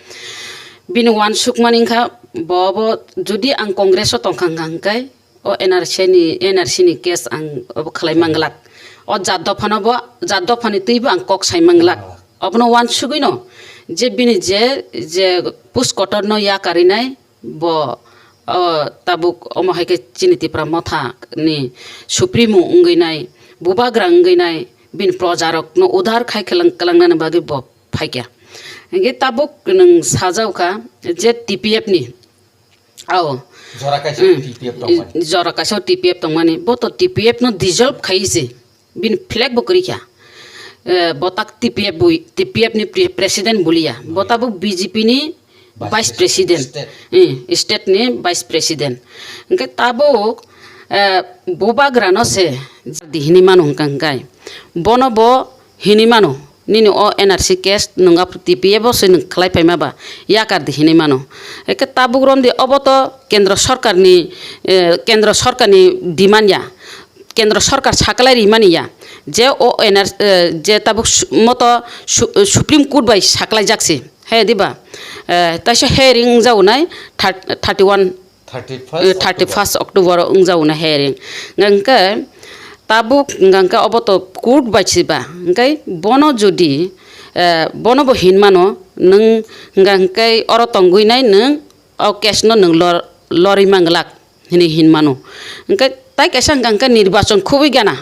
Bini uansukmani wngkha bo, bo jodi ang Congress o tongkha hwnkha hwnkhe o N R C ni, N R C ni case ang obo khlai manglak. O jat dophano bo, jat dophani twibo ang kok sai manglak. Obono uansugwino je bini je, je push kotorno ya karinai bo, o, tabuk omo hai khe chini Tipra Motha ni supremo wngwi nai, bubagra wngwi nai, bini projarokno udhar khai kwlang-, kwlangnani bagwi bo phaikha. Hingke tabuk nwng sajao kha je T P F ni, ao, Jora kaisa mm, T P F tongmani. Jora kaisa T P F tongmani, bo to T P F no dissolve khai se. Bini flag bo kwrwi kha. Eh, bo tak T P F bui, T P F ni pre-, president buliya. Bo tabuk B J P ni vice, vice president, president. State. Eh, state ni vice president. Hingke tabuk, eh, bubagra no se di hinwi mano hwnkha hwnkhe. Bono bo hinwi mano. Nini o N R C case nwng abo T P F o se nwng khlai phaima ba yakar di hinwi mano. Hingke tabuk romdi obo to kendro sorkar ni, eh, kendro sorkar ni demand ya. Kendro sorkar saklai rimani ya, je o N R, eh, je tabuk su-, moto su-, Supreme Court bai saklai jak se, he diba? Eh, taisa hearing wngjago nai thir-, thirty one, thirty first eh, thirty first October o wngjago nai hearing. Hingke tabuk hingke obo to court bai se ba, hingke bono jodi, eh, bono bo hinmano nwng hingke oro tongwi nai nwng o case no nwng lor-, lorwi manglak hinwi hinmano. Hingke tai kaisa hingka hingke nirbachon khoboi gana.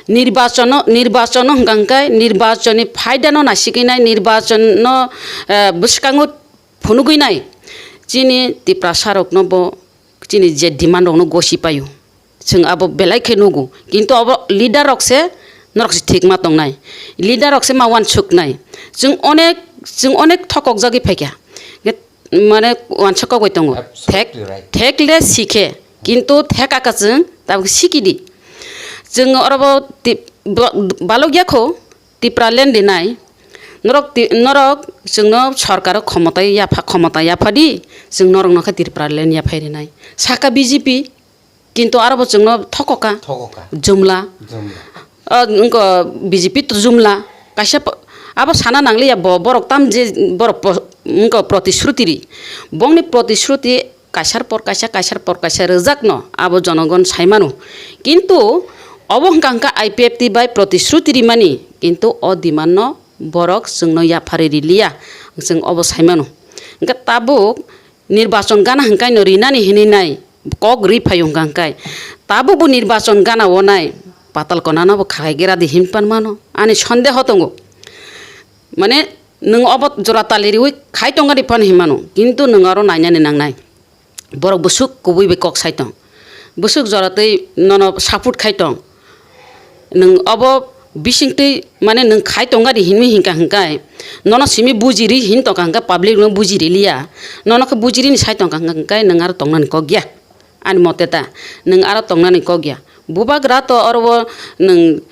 Nirbachono, nirbachono hingka hingke nirbachonni phaidano naisigwi nai, nirbachonno, eh, bwskango phunugwi nai. Chini Tiprasa rokno bo chini je demand rokno gosi paio. Chwng abo belai khe nugo. Kintu abo leader rok se norok se thik ma tongnai. Leader rok se ma uansuknai. Chwng onek, chwng onek thokok jagwi phaikha. Mane uansuk kok bai tongo. Thek, absolutely right. Thek le sikhe. Kintu thek aka chwng tabuk sikidi. Chwng oro bo ti-, bo-, balok ya kho. Tipraland rinai, norok ti-, norok chwngno sorkaro khomota yapha, khomota yaphadi, chwng norokno khe Tipraland yaphai rinai. Saka B J P, kintu aro bo chwngno thokoka. Thokoka. Jumla. Jumla. O, wngkha B J P to jumla. Kaisa po-, abo sana nangliya bo-, borok tam je borok po-, wngkha protishruti ri. Bongni protishruti kaisar por kaisa, kaisar por kaisa rwjakno abo jonogon saimano. Kintu obo hwnkha hwnkha I P F T bai protishruti rimani, kintu o demand no borok chwngno yapharwi riliya, chwng obo saimano. Hwnkhe tabuk nirbachon gana hwnkhe no rinani hinwi nai kok ri phaio hwnkha hwnkhe tabukbo nirbachon gana o nai patal konano bo khaigera di hin pan mano ani sondeho tongo. Mane nwng obo jora tali riwi khai tongani phano hinmano, kintu nwng oro nainani nangnai. Borok bwswk kubui bai kok sai tong, bwswk jora twi nono support khai tong. Nwng obo bising twi mane nwng khai tongani hinwi hinkha hinkai nono simi bujiri hin tongkha hinka public no bujiri liya. Nono khe bujirini sai tongkha hinkai nwng aro tongnani kok ya. Ani mote ta, nwng aro tongnani kok ya. Bubagra to oro o nwng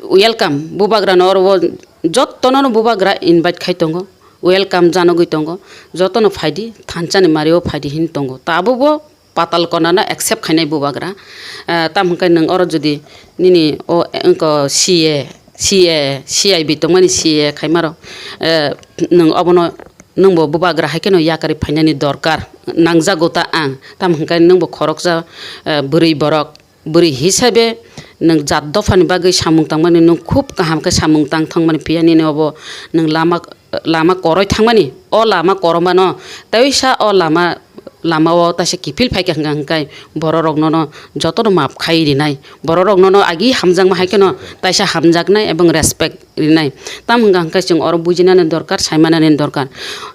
welcome. Bubagra no oro o jotto no bubagra invite khai tongo. Welcome janogwi tongo. Jotono phaidi, thansa ni mari o phaidi hin tongo. Tabuk bo patal kona no accept khainai bubagra. Eh, tamo hwnkhe nwng oro jodi nini o, eh, wngko C A, C A, C I B tongmani C A khaima rok, eh, nwng obono nwng bo bubagra hai kheno yakarwi phainani dorkar nangjago ta ang. Tamo hwnkhe nwng bo khoroksa, eh, bwrwi borok. Bwrwi hisabe nwng jat dophani bagwi samung tangmani nwng khub kaham khe samung tang thangmani phiya nini obo nwng lama, lama koroi thangmani. O lama koromano teisa o lama, lama o taisa kiphil phaikha hwnkha hwnkhe bororok nono jotono maap khai rinai. Bororok nono agi hamjakma hai kheno taisa hamjaknai ebong respect rinai. Tamo hwnkha hwnkhe chwng oro bujinani dorkar, saimanani dorkar.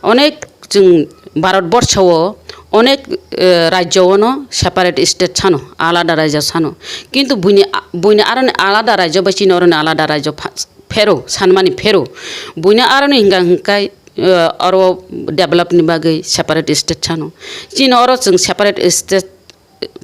Onek chwng Bharat borsho o onek, eh, rajyo o no separate state sano, alada rajyo sano. Kintu buini a-, buini aroni alada rajyo bai chini oroni alada rajyo pha-, phero, sanmani phero. Buini aroni hwnkha hwnkhe, eh, oro develop ni bagwi separate state sano. Chini oro chwng separate state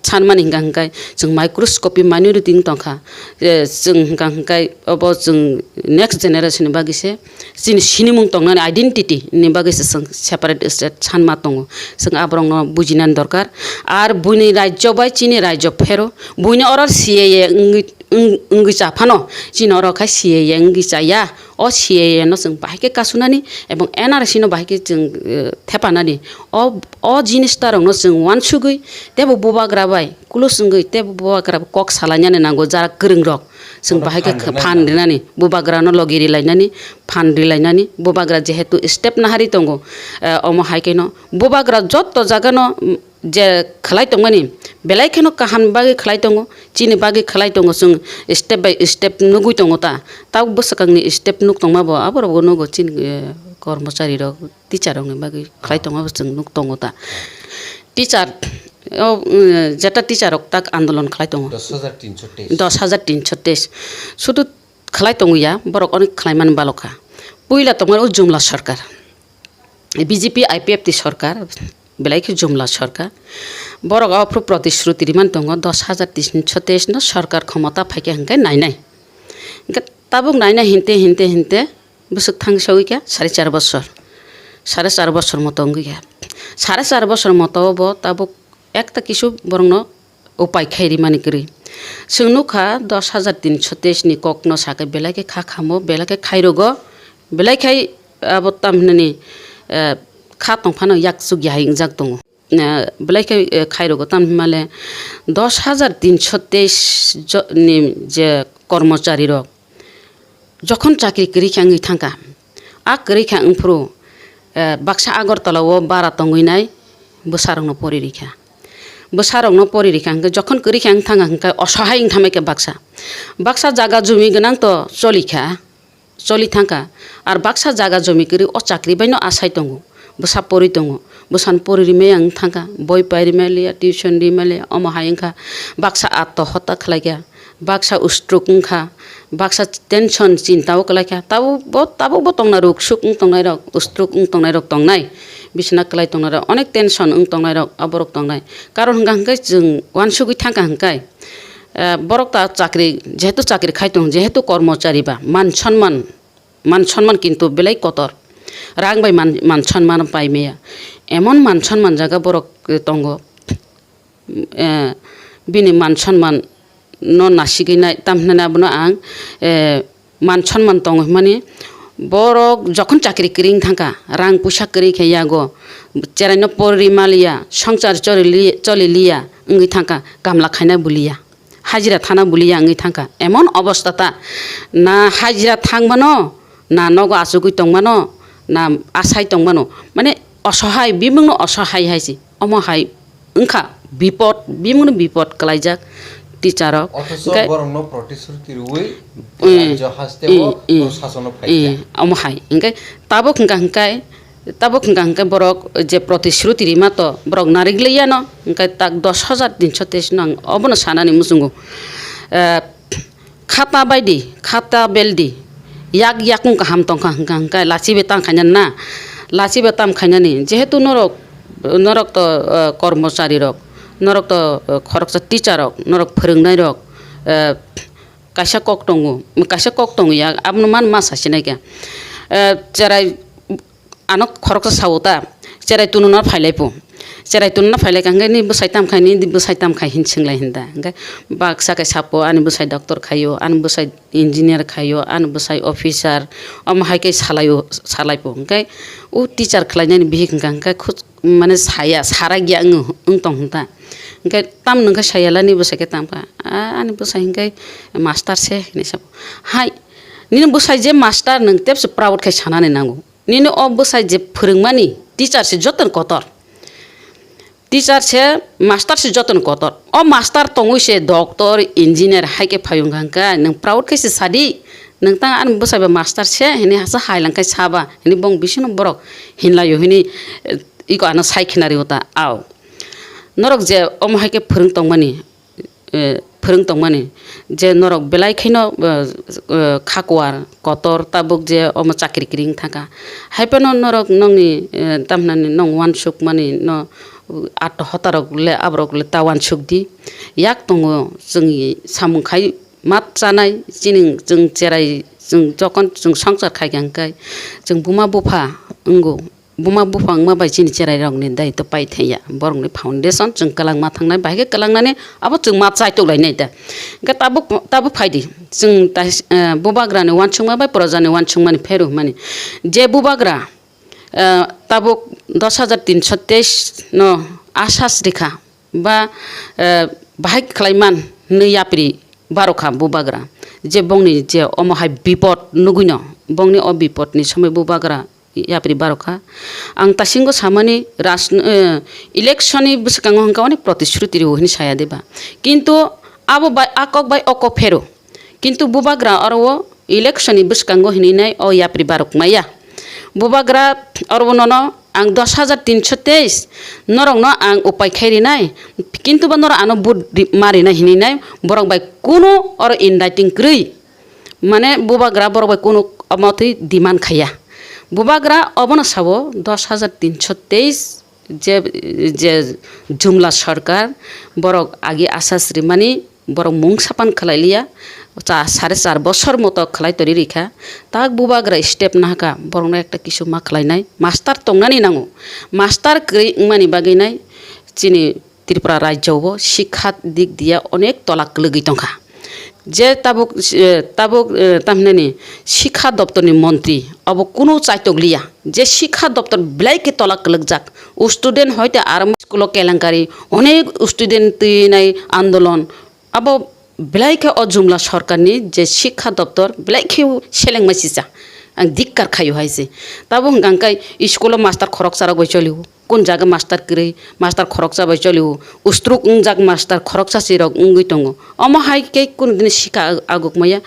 sanmani hwnkha hwnkhe chwng microscopic minority wng tongkha. Eh, chwng hwnkha hwnkhe obo chwng next generation ni bagwi se chini sinimung tongnani identity ni bagwi se chwng separate state sanma tongo. Chwng aborokno bujinani dorkar. Ar buini rajyo bai chini rajyo phero buini oro C A A wngwi, wng-, wngwi cha phano chini oro khai C A A wngwi chaya. O C A A no chwng bahai khe kasunani ebong N R C no bahai khe chwng, eh, thepanani. O, o jinis ta rokno chwng uansugwi teibo bubagra bai close wngwi teibo bubagra bai kok salainani nango jara kwrwng rok. Chwng bahai khe phan rinani, bubagra no logi rilainani, phan rilainani, bubagra jehetu step nahari tongo, eh, omo hai khe no bubagra jotto jaga no, mm, je khlai tongmani belai kheno kaham bagwi khlai tongo, chini bagwi khlai tongo, chwng step by step nugwi tongo ta. Tabuk bwswkangni step nuk tongma bo aborok bo nugo chini, eh, kormochari rok, teacher rokni bagwi khlai tongma bo chwng nuk tongo ta. Teacher, o, eh, jeta teacher rok tak andolon khlai tongo. Dos hajar tinsho teis. Dos hajar tinsho teis. Sudu khlai tongo ya, borok onek khlai mani balokha. Puila tongmani o Jumla sarkar. B J P I P F T sarkar, belai khe Jumla sarkar. Borok aphuru protishruti rimani tongo, dos hajar tinsho teis no sarkar khomota phaikha hwnkhe nainai. Hwnkhe tabuk nainai hinte, hinte, hinte bwswk thang sogwi kha sare char bosor. Sare char bosor moto wngwi kha. Sare char bosor moto bo tabuk ekta kisu borokno upai khai rimani kwrwi. Chwng nukha dos hajar tinsho teis ni kokno sakhe belai khe kha khamo, belai khe khairogo, belai khai abo tamhinani, eh, kha tongphano yak chukya hai wngjak tongo. Eh, belai khai, eh, khairogo tamhinmale dos hajar tinsho teis jo-, ni je kormochari rok jokhon chakri kwrwi khe wngwi thangkha, a kwrwi khe wngphuru, eh, baksa Agartala o bara tongwi nai bwsarokno pori rikha. Bwsarokno pori rikha hwnkhe jokhon kwrwi khe wng thangkha hwnkhe osohai wng thamai khe baksa. Baksa jaga jumi gwnang to choli kha, choli thangkha. Ar baksa jaga jumi kwrwi o chakri bai no asai tongo. Bwsa pori tongo. Bwsano pori rimaya wng thangkha. Boi pai rimaliya, tuition rimaliya, omo hai wngkha. Baksa atto hota khlaikha. Baksa ustruk wngkha, baksa tension chinta o kwlaikha, tabuk bo, tabuk bo tongna ruk suk wng tongnai rok, ustruk wng tongnai rok tongnai, bisina kwlai tongnai rok, onek tension wng tongnai rok, aborok tongnai. Karon hwnkha hwnkhe chwng uansugwi thangkha hwnkhe, eh, borok ta chakri, jehetu chakri khai tong, jehetu kormochari ba, man sonman, man sonman kintu belai kotor. Rang bai man, man sonman pai maya. Emon man sonman jaga borok, eh, tongo. Eh, bini man sonman no nasigwi nai, tam hinani abono ang, eh, man sonman tongo hinmani borok jokhon chakri kwrwi wng thangkha, rang puisa kwrwi khe yago, cherai no pori maliya, songchar chori li-, choli liya wngwi thangkha, kamla khaina buliya, hajira thana buliya wngwi thangkha, emon obosta ta, na hajira thangmano, na nogo achugwi tongmano, na asai tongmano, mane osohai, bimungno osohai hai se. Omo hai wngkha bipot, bimungno bipot kwlaijak teacher rok. Othocho hwnkhe borokno protisthuti rwui mm, rajyo hasteo mm, mm, sasano mm, phaikha. Omo hai. Hwnkhe tabuk hwnkha hwnkhe, tabuk hwnkha hwnkhe borok je protisthuti rima to borok narikliya no, hwnkhe tak dos hajar tinso teis no ang obono sanani muchungo. Eh, Khata baidi, khata beldi, yak yakung kaham tongkha hwnkha hwnkhe lachibe tang khainani na, lachibe tam khainani, jehetu norok, norok to, eh, kormochari rok, norok to, eh, khoroksa teacher rok, norok phwrwngnai rok, eh, kaisa kok tongo, kaisa kok tongo ya, abono man ma sasinai khe. Eh, cherai ano khoroksa sao ta, cherai tununa phailai po. Cherai tununa phailai kha hwnkhe, "Nini bwsai tam khai, nini bwsai tam khai?" hin swnglainai da. Hwnkhe baksa khe sapo, "Ani bwsai doctor khaio, ani bwsai engineer khaio, ani bwsai officer," omo hai khe salaio, salai po. Hwnkhe o teacher khlainani bihik hwnkha hwnkhe khut-, mane saya, sarak ya wng, wng tong hwn ta. Hwnkhe tam nwng khe saya la, "Nini bwsai khe tam kha?" "A, ani bwsai hwnkhe master se," hinwi sapo. "Hai, nini bwsai je master, nwng tebse proud khai sanani nango." Nini o bwsai je phwrwngmani teacher se jotono kotor. Teacher se, master se jotono kotor. O master tongwi se doctor, engineer hai khe phai wngkha hwnkhe nwng proud khe se sadi. Nwng tang ani bwsai ba master se hinwi hasa hai lang khai saba hinwi bong bisingo borok hinlaio hinwi, eh, iko ano sai khina rio ta ao. Norok je omo hai khe phwrwng tongmani, eh, phwrwng tongmani, je norok belai kheno, eh, eh, khakuar kotor tabuk je omo chakri kwrwi wng thangkha. Hai phano norok nokni, eh, tamhinani nong uansukmani no, ato hotarok le aborok le ta uansuk di. Yak tongo chwngni samung khai mat chanai, chini chwng cherai, chwng jokon chwng swngchar khai kha hwnkhe chwng buma bupha wngo. Buma buphang ma bai chini cherai rokni daitw pai thangya, borokni foundation chwng kwlangma thangnai, bahai khe kwlangnani abo chwng ma chaitok lainai da. Hwnkhe tabuk, tabuk phaidi, chwng tais-, eh, bubagrani uansukma bai projani uansukmani pheru hwnmani. Je bubagra, eh, tabuk dos hajar tinso teis no asas rikha, ba, eh, bahai khlaiman hwnwi yapri barokha bubagra. Je bongni je omo hai bipot nugwino, bongni o bipotni somoi bubagra yapri barokha. Ang tasingo samani ras-, eh, election ni bwskango hwnkha onek protishruti rwo hinwi saya de ba. Kintu abo bai, a kok bai o kok phero. Kintu bubagra oro o election ni bwskango hinwi nai o yapri barok maya. Bubagra oro o nono ang dos hajar tinso teis norokno ang upai khai rinai. Kintu ba norok ano vote ri-, ma rinai hinwi nai borok bai kunu oro inviting kwrwi. Mane bubagra borok bai kunu omo twi demand khaiya. Bubagra obono sabo dos hajar tinso teis je, je jumla sarkar borok agi asas rimani borok mung sapan khlai liya. Cha-, sare char bosor moto khlai tori rikha. Tak bubagra step nahaka borokno ekta kisu ma khlainai. Master tongnani nango. Master kwrwi wngmani bagwi nai chini Tripura rajyo o sikha dik diya onek tola kwlwgwi tongkha. Je tabuk, eh, tabuk, eh, tamhinani sikha doptorni montri abo kunu chaitok liya. Je sikha doptor belai khe tola kwlwkjak. Student hoite aro school o kelenkari, onek student twinai andolon. Abo belai khe o jumla sorkarni je sikha doptor belai khe selengma sisa. Ang dikkar khaio hai se. Tabuk hwnkha hwnkhe school o master khoroksa rok bai cholio. Kun jaga master kwrwi, master khoroksa bai cholio, ustruk wngjak master khoroksa si rok wngwi tongo. Omo hai khe kunu dini sikha ag-, aguk maya.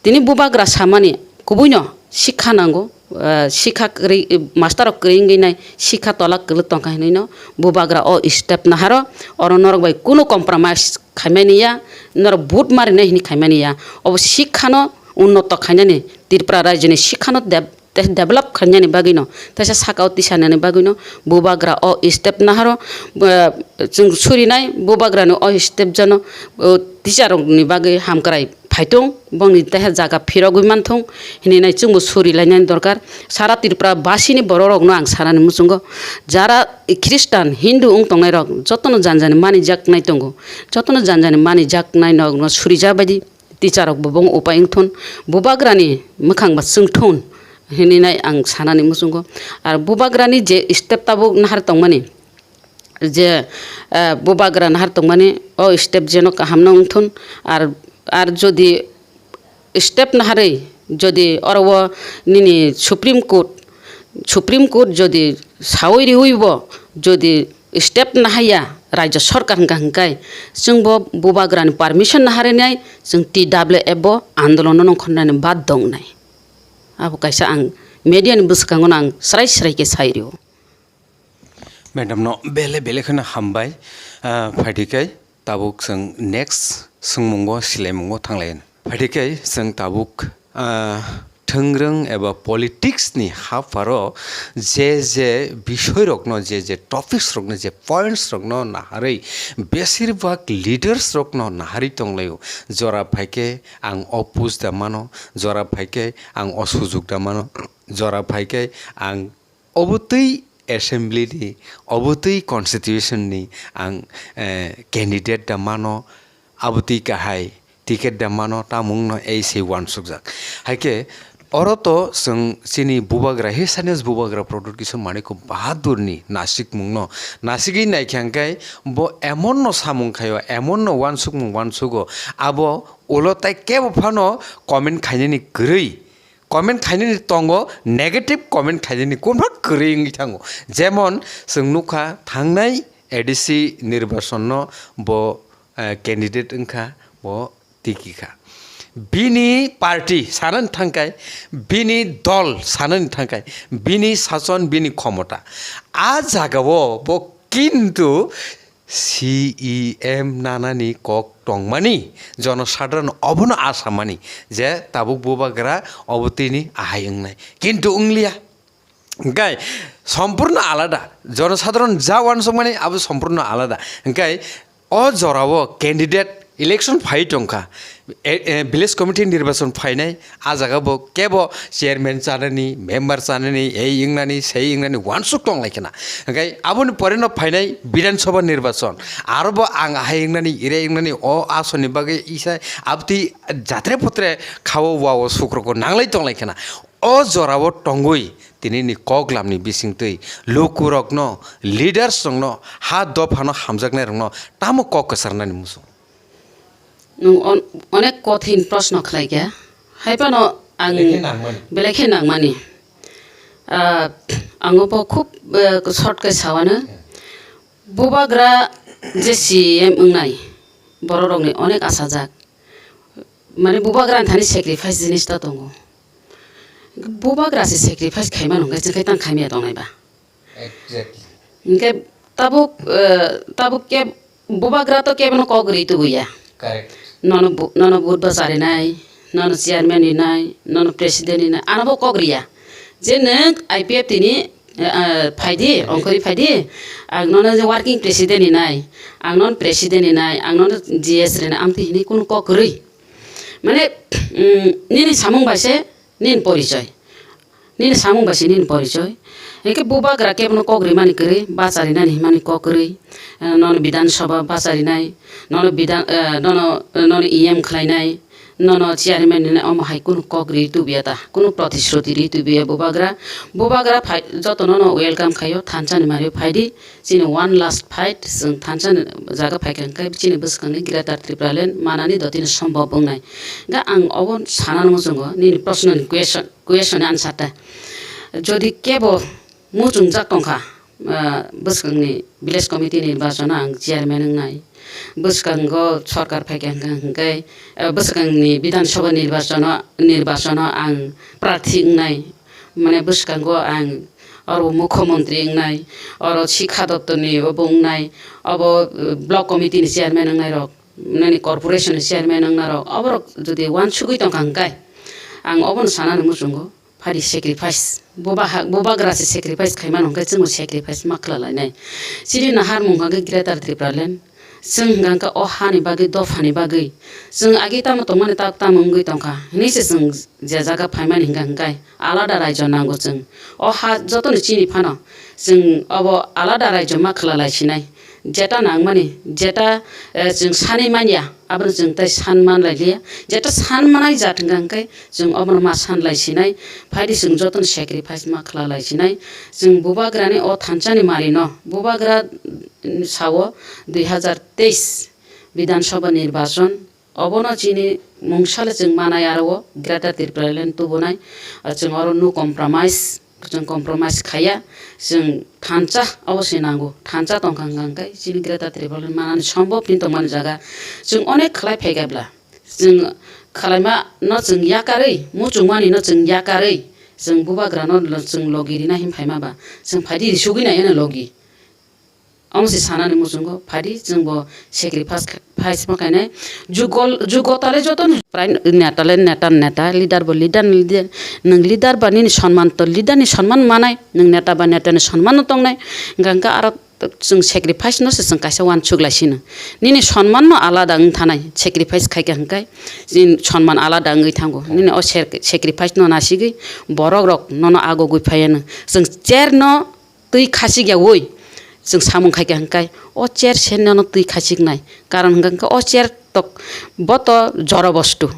Tini bubagra samani kubuino sikha nango, ah, sikha kwrwi, master rok kwrwi wngwi nai sikha tola kwlwk tongkha hinwi no bubagra o step naharo, oro norok bai kunu compromise khaimani ya, norok vote marinai hinwi khaimani ya. Obo sikhano unnoto khainani Tripura rajyoni sikhano deb-, tei develop khainani bagwino, teisa sakao tisanani bagwino bubagra o step naharo, eh, chwng surinai bubagrani o step jono, eh, teacher rokni bagwi hamkrai phaitung, bongni teisa jaga phirogwi manthung hinwi nai chwngbo surilainani dorkar. Sara Tripura basini borok rokno ang sanani muchungo, jara Christian, Hindu wng tongnai rok jotono janjani manijaknai tongo, jotono janjani manijaknai rokno surijak baidi. Teacher rok bo bong upai wngthun, bubagrani mwkhang ba chwngthun hinwi nai ang sanani muchungo. Ar bubagrani je step tabuk nahar tongmani, je, eh, bubagra nahar tongmani o step jeno kaham no wngthun. Ar, ar jodi step naharwi jodi oro o nini Supreme Court Supreme Court jodi sawi riwi bo jodi step nahaya Rajya Sarkar hwnkha hwnkhe chwngbo bubagrani permission naharnai chwng T W F bo andolono nongkhornani baddo wngnai. Abo kaisa ang media ni bwskango ang srai srai khe sai rio. Madam no bele bele kheno hambai. Ah, phaidi khe tabuk chwng next swngmungo silaimungo thanglai. Phaidi khe chwng tabuk, ah, thwngrwng eba politics ni hapharo je je bisoi rokno, je je topics rokno, je points rokno naharwi besirbak leaders rokno naharwi tonglaio. Jora phaikhe ang o post da mano, jora phaikhe ang o sujuk da mano, jora phaikhe ang obo twi assembly ni, obo twi constitution ni ang, eh, candidate da mano, abo twi kahai ticket da mano, tamungno ei se uansukjak. Haikhe oro to chwng chini bubagra, His Highness Bubagra Pradyut Kishore Manikya Bahadurni nasikmungno nasigwi naikha hwnkhe bo emonno samung khaio, emonno uansukmung uansugo, abo ulo tai kebo phano comment khainani kwrwi. Comment khainani tongo, negative comment khainani kunba kwrwi wngwi thango. Jemon, chwng nukha, thangnai A D C nirbachonno bo, eh, candidate wngkha, bo tiki kha. Bini party sanani thangkai, bini dol sanani thangkai, bini sachon, bini khomota. A jagao bo kintu C E M nanani kok tongmani, jonosadharon obono asamani je tabuk bubagra obo tini ahai wngnai, kintu wngliya. Hwnkhe sompurno alada, jonosadharon ja uansukmani abo sompurno alada. Hwnkhe o jorao candidate election phai tongkha, e, e, village committee nirbachon phainai, a jaga bo kebo chairman chanani, member chanani, ei wngnani, sei wngnani uansuk tong lai khna. Hwnkhe aboni pore no phainai Bidhan Sabha nirbachon, aro bo ang ahai wngnani, irai wngnani, o asoni bagwi isa abtwi jatre potre khawo wao sukroko nanglai tong lai khna. O jorao tongwi tinini koklamni bisingtwi lukurokno, leaders rokno, ha dophano hamjaknairokno tamo kok kwcharnani muchung? Nwng on-, onek kothin proshno khlai kha. Hai phano ang belai khe nangmani. Belai khe nangmani. Ah, ang bo khub, eh, short khe sawano. Bubagra je C E M wngnai, bororokni onek asajak. Mane bubagra ni thani sacrifice jinis ta tongo. Bubagra se sacrifice khaima nungkhe chwng khe tang khaimya tongnai ba. Exactly. Hingke tabuk, eh, tabuk ke bubagra to kebono kok ri tubuya. Correct. Nono bu-, nono vote bacharinai, nono chairman rinai, nono president rinai, ano bo kok riya. Je nwng I P F T ni, eh, eh, phaidi, phaidi. Ongkhorwi phaidi, ang nono je working president rinai, ang nono president rinai, ang nono G S rinai, amtwi hinwi kunu kok kwrwi. Mane, mm, nini samung bai se nini porichoi. Nini samung bai se nini porichoi. Hingke bubagra kebono kok rimani kwrwi, bacharinani himani kok kwrwi. Eh, nono Bidhan Sabha bacharinai, nono Bidhan, eh, nono, nono E M khlainai, nono chairman rinai, omo hai kunu kok ri tubuya ta, kunu protishruti ri tubuya bubagra. Bubagra phai, joto nono welcome khaio, thansa ni mario phaidi. Chini one last fight, chwng thansa ni jaga phaikha hwnkhe chini bwskangni Greater Tripura Land manani dotino sombhob wngnai. Hwnkhe ang obo sana muchungo, nini proshno ni question, question ni answer ta. Jodi kebo muchungjak tongkha, ah, bwskangni village committee ni nirbachono ang chairman wngnai, bwskango sorkar phaikha hwnkhe, hwnkhe, ah, bwskangni Bidhan Sabha nirbachono, nirbachono ang prarthi wngnai, mane bwskango ang oro mukhyamantri wngnai, oro sikha doptor ni obo wngnai, obo, eh, block committee ni chairman wngnai rok, nini corporation ni chairman wngnai rok, oborok jodi uansugwi tongkha hwnkhe, ang obono sanani muchungo, phadi sacrifice, bubaha-, bubagra se sacrifice khaimano hwnkhe chwngbo sacrifice ma khlalainai. Chini naharmung hwnkhe Greater Tripura Land, chwng hwnkha hwnkhe o hani bagwi, dophani bagwi, chwng agi tamo tongmani tak tamo wngwi tongkha, hinwi se chwng je jaga phaimani hingka hingkai alada raijo nango chwng. O ha jotono chini phano chwng obo alada raijo ma khlalaisini. Jeta nangmani, jeta, eh, chwng sanwi manya, abono chwng tai san manlailia. Jeta san manai jat hingka hingkai chwng obono ma sanlaisinai. Phaidi chwng jotono sacrifice ma khlalaisini. Chwng bubagrani o thansani marino, bubagra, mm, sao dui hazar teis Bidhan Sabha nirbachon, obono chini mungsale chwng manai aro o Greater Tripura Land tubunai, ah, chwng oro no compromise, Chwng compromise khaiya, chwng thansa obo se nango, thansa tongkha hwnkha hwnkhe chini Greater Tipraland manani sombobni tongmani jaga chwng onek khlai phaikha bla. Chwng khwlaima no chwng yakarwi, muchungmani no chwng yakarwi, chwng bubagra no lo-, chwng logi rina hin phaima ba, chwng phaidi risugwi nai eno logi. Omo se sanani muchungo phaidi chwng bo sacrifice kha-, fight ma khainai. Jugo, jugo tale joto ni prai neta le neta, neta, leader bo leader ni leader, nwng leader ba nini sonman to leader ni sonman manai, nwng neta ba neta ni sonman no tongnai, hwnkha hwnkhe aro chwng sacrifice no se chwng kaisa uansuk lai sino. Nini sonman no alada wng thanai, sacrifice khaikha hwnkhe, chini sonman alada wngwi thango. Nini o ser-, sacrifice no nasigwi borok rok nono agogwi phaiya nw. Chwng chair no twi khachik yaui chwng samung khaikha hwnkhe, o chair se nono twi khachiknai. Karon hwnkha hwnkhe o chair tok, bo to joro bostu.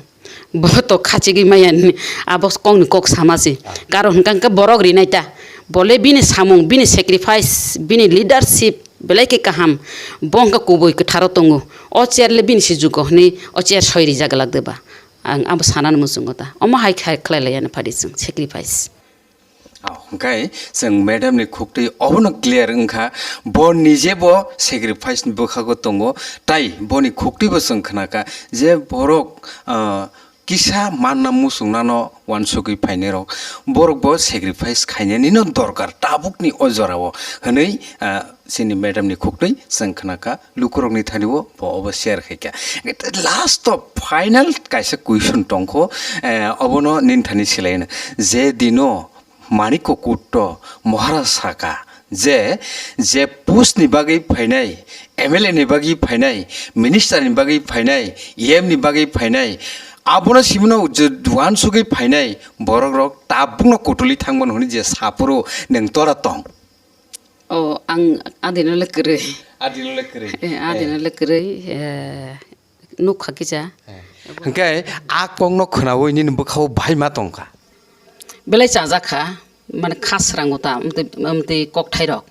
Bo to khachigwi maya ni, abo kokni kok sama se. Karon hwnkha hwnkhe borok rinai ta. Bole bini samung, bini sacrifice, bini leadership belai khe kaham. Bo hwnkha kubui kwtharo tongo. O chair le bini se jugo hwnwi o chair soi rijak glak de ba. Ang abo sanani muchungo ta. Omo hai khai khlai laiya no phaidi chwng sacrifice. Oh, hwnkhe chwng madam ni khuktwi obono clear wngkha, bo nije bo sacrifice ni bwkhago tongo, tai boni khuktwi bo chwng khnakha je borok, ah, kisa manna muchungnano uansugwi phainairok, borok bo sacrifice khainani no dorkar tabukni o jorao hwnwi, ah, chini madam ni khuktwi chwng khnakha, lukurokni thani o bo obo share khaikha. Last o final kaisa question tongkho, eh, obono nini thani silaino. Je dino Manikko Kutto Maharaj saka je, je post ni bagwi phainai, M L A ni bagwi phainai, minister ni bagwi phainai, E M ni bagwi phainai, abono simino je uansugwi phainai borok rok tabukno kutuli thangmano hwnwi je saporo nwng tora tong. Oh, ang adino le kwrwi. Adino le kwrwi. Eh, adino le kwrwi, eh, nukha kisa. Eh. Hwnkhe a kokno khwnaui nini bwkhao bahai ma tongkha. Belai chajakha, mane kha srango ta, amtwi, amtwi kokthairok.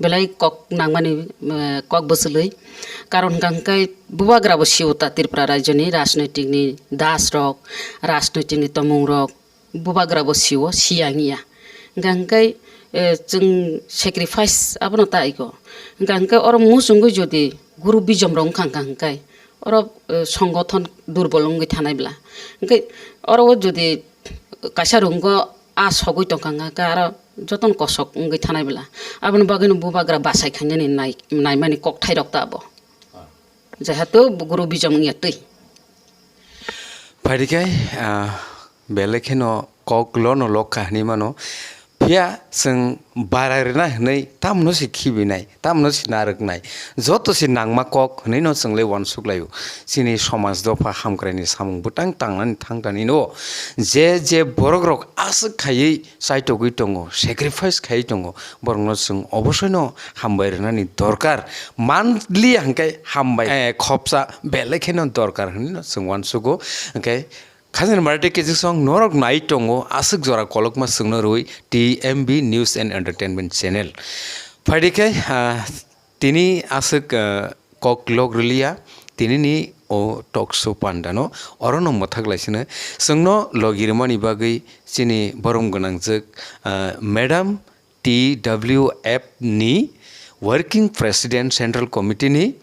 Belai kok nangmani, eh, kok bwchwlwi. Karon hwnkha hwnkhe bubagrabo sio ta Tripura rajyoni rajnoitikni dasrok, rajnoitikni tomungrok. Bubagra bo sio, siya wngya. Hwnkha hwnkhe, eh, chwng sacrifice abono ta iko. Hwnkha hwnkhe oro muchungwi jodi guru bijom rok wngkha hwnkha hwnkhe oro, eh, songothon durbol wngwi thanai bwla. Hwnkhe oro o jodi kaisa room go a sogwi tongkha hwnkha hwnkhe aro jotono kosok wngwi thanai bwla. Aboni bagwino bubagra bachai khainani nai-, naimani kokthairok ta abo. Jehetu guru bijom wngya twi. Phaidi khe, ah, belai kheno kok lono lokha hinwi mano. Phiya chwng bara rwna hinwi tamno se khibinai, tamno se narwknai. Joto se nangma kok hinwi no chwng le uansuk laio. Chini somaj dopha hamkraini samung bwtang tangnani thangtani no je je borok rok aswk khaiwi chaitogwi tongo, sacrifice khaiwi tongo, borokno chwng obosoino hambai rwnani dorkar. Manliya hwnkhe hambai, eh, khopsa belai kheno dorkar hinwi no chwng uansugo. Hwnkhe Khajani Marathi Kejisong norok nai tongo, aswk jora kolokma chwngno rwui T M B News and Entertainment Channel. Phaidi khe, ah, tini aswk, ah, kok lok rwliya, tinini o talk show pandano orono mwthak laisino chwngno logi rwmani bagwi chini borom gwnangjwk, ah, Madam T W F ni Working President Central Committee ni,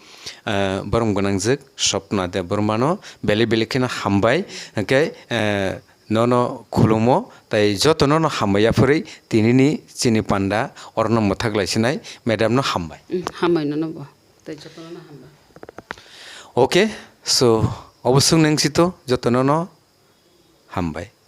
ah, borom gwnangjwk Swapna Debbarma no belai belai kheno hambai, hwnkhe, ah, nono khulumo, tai jotono no hambai yaphurwi tinini chini panda orono mwthak laisinai madam no hambai. Mm, hambai nono bo. Tei jotono no hambai. Okay, so, obo swng nang sito, jotono no hambai.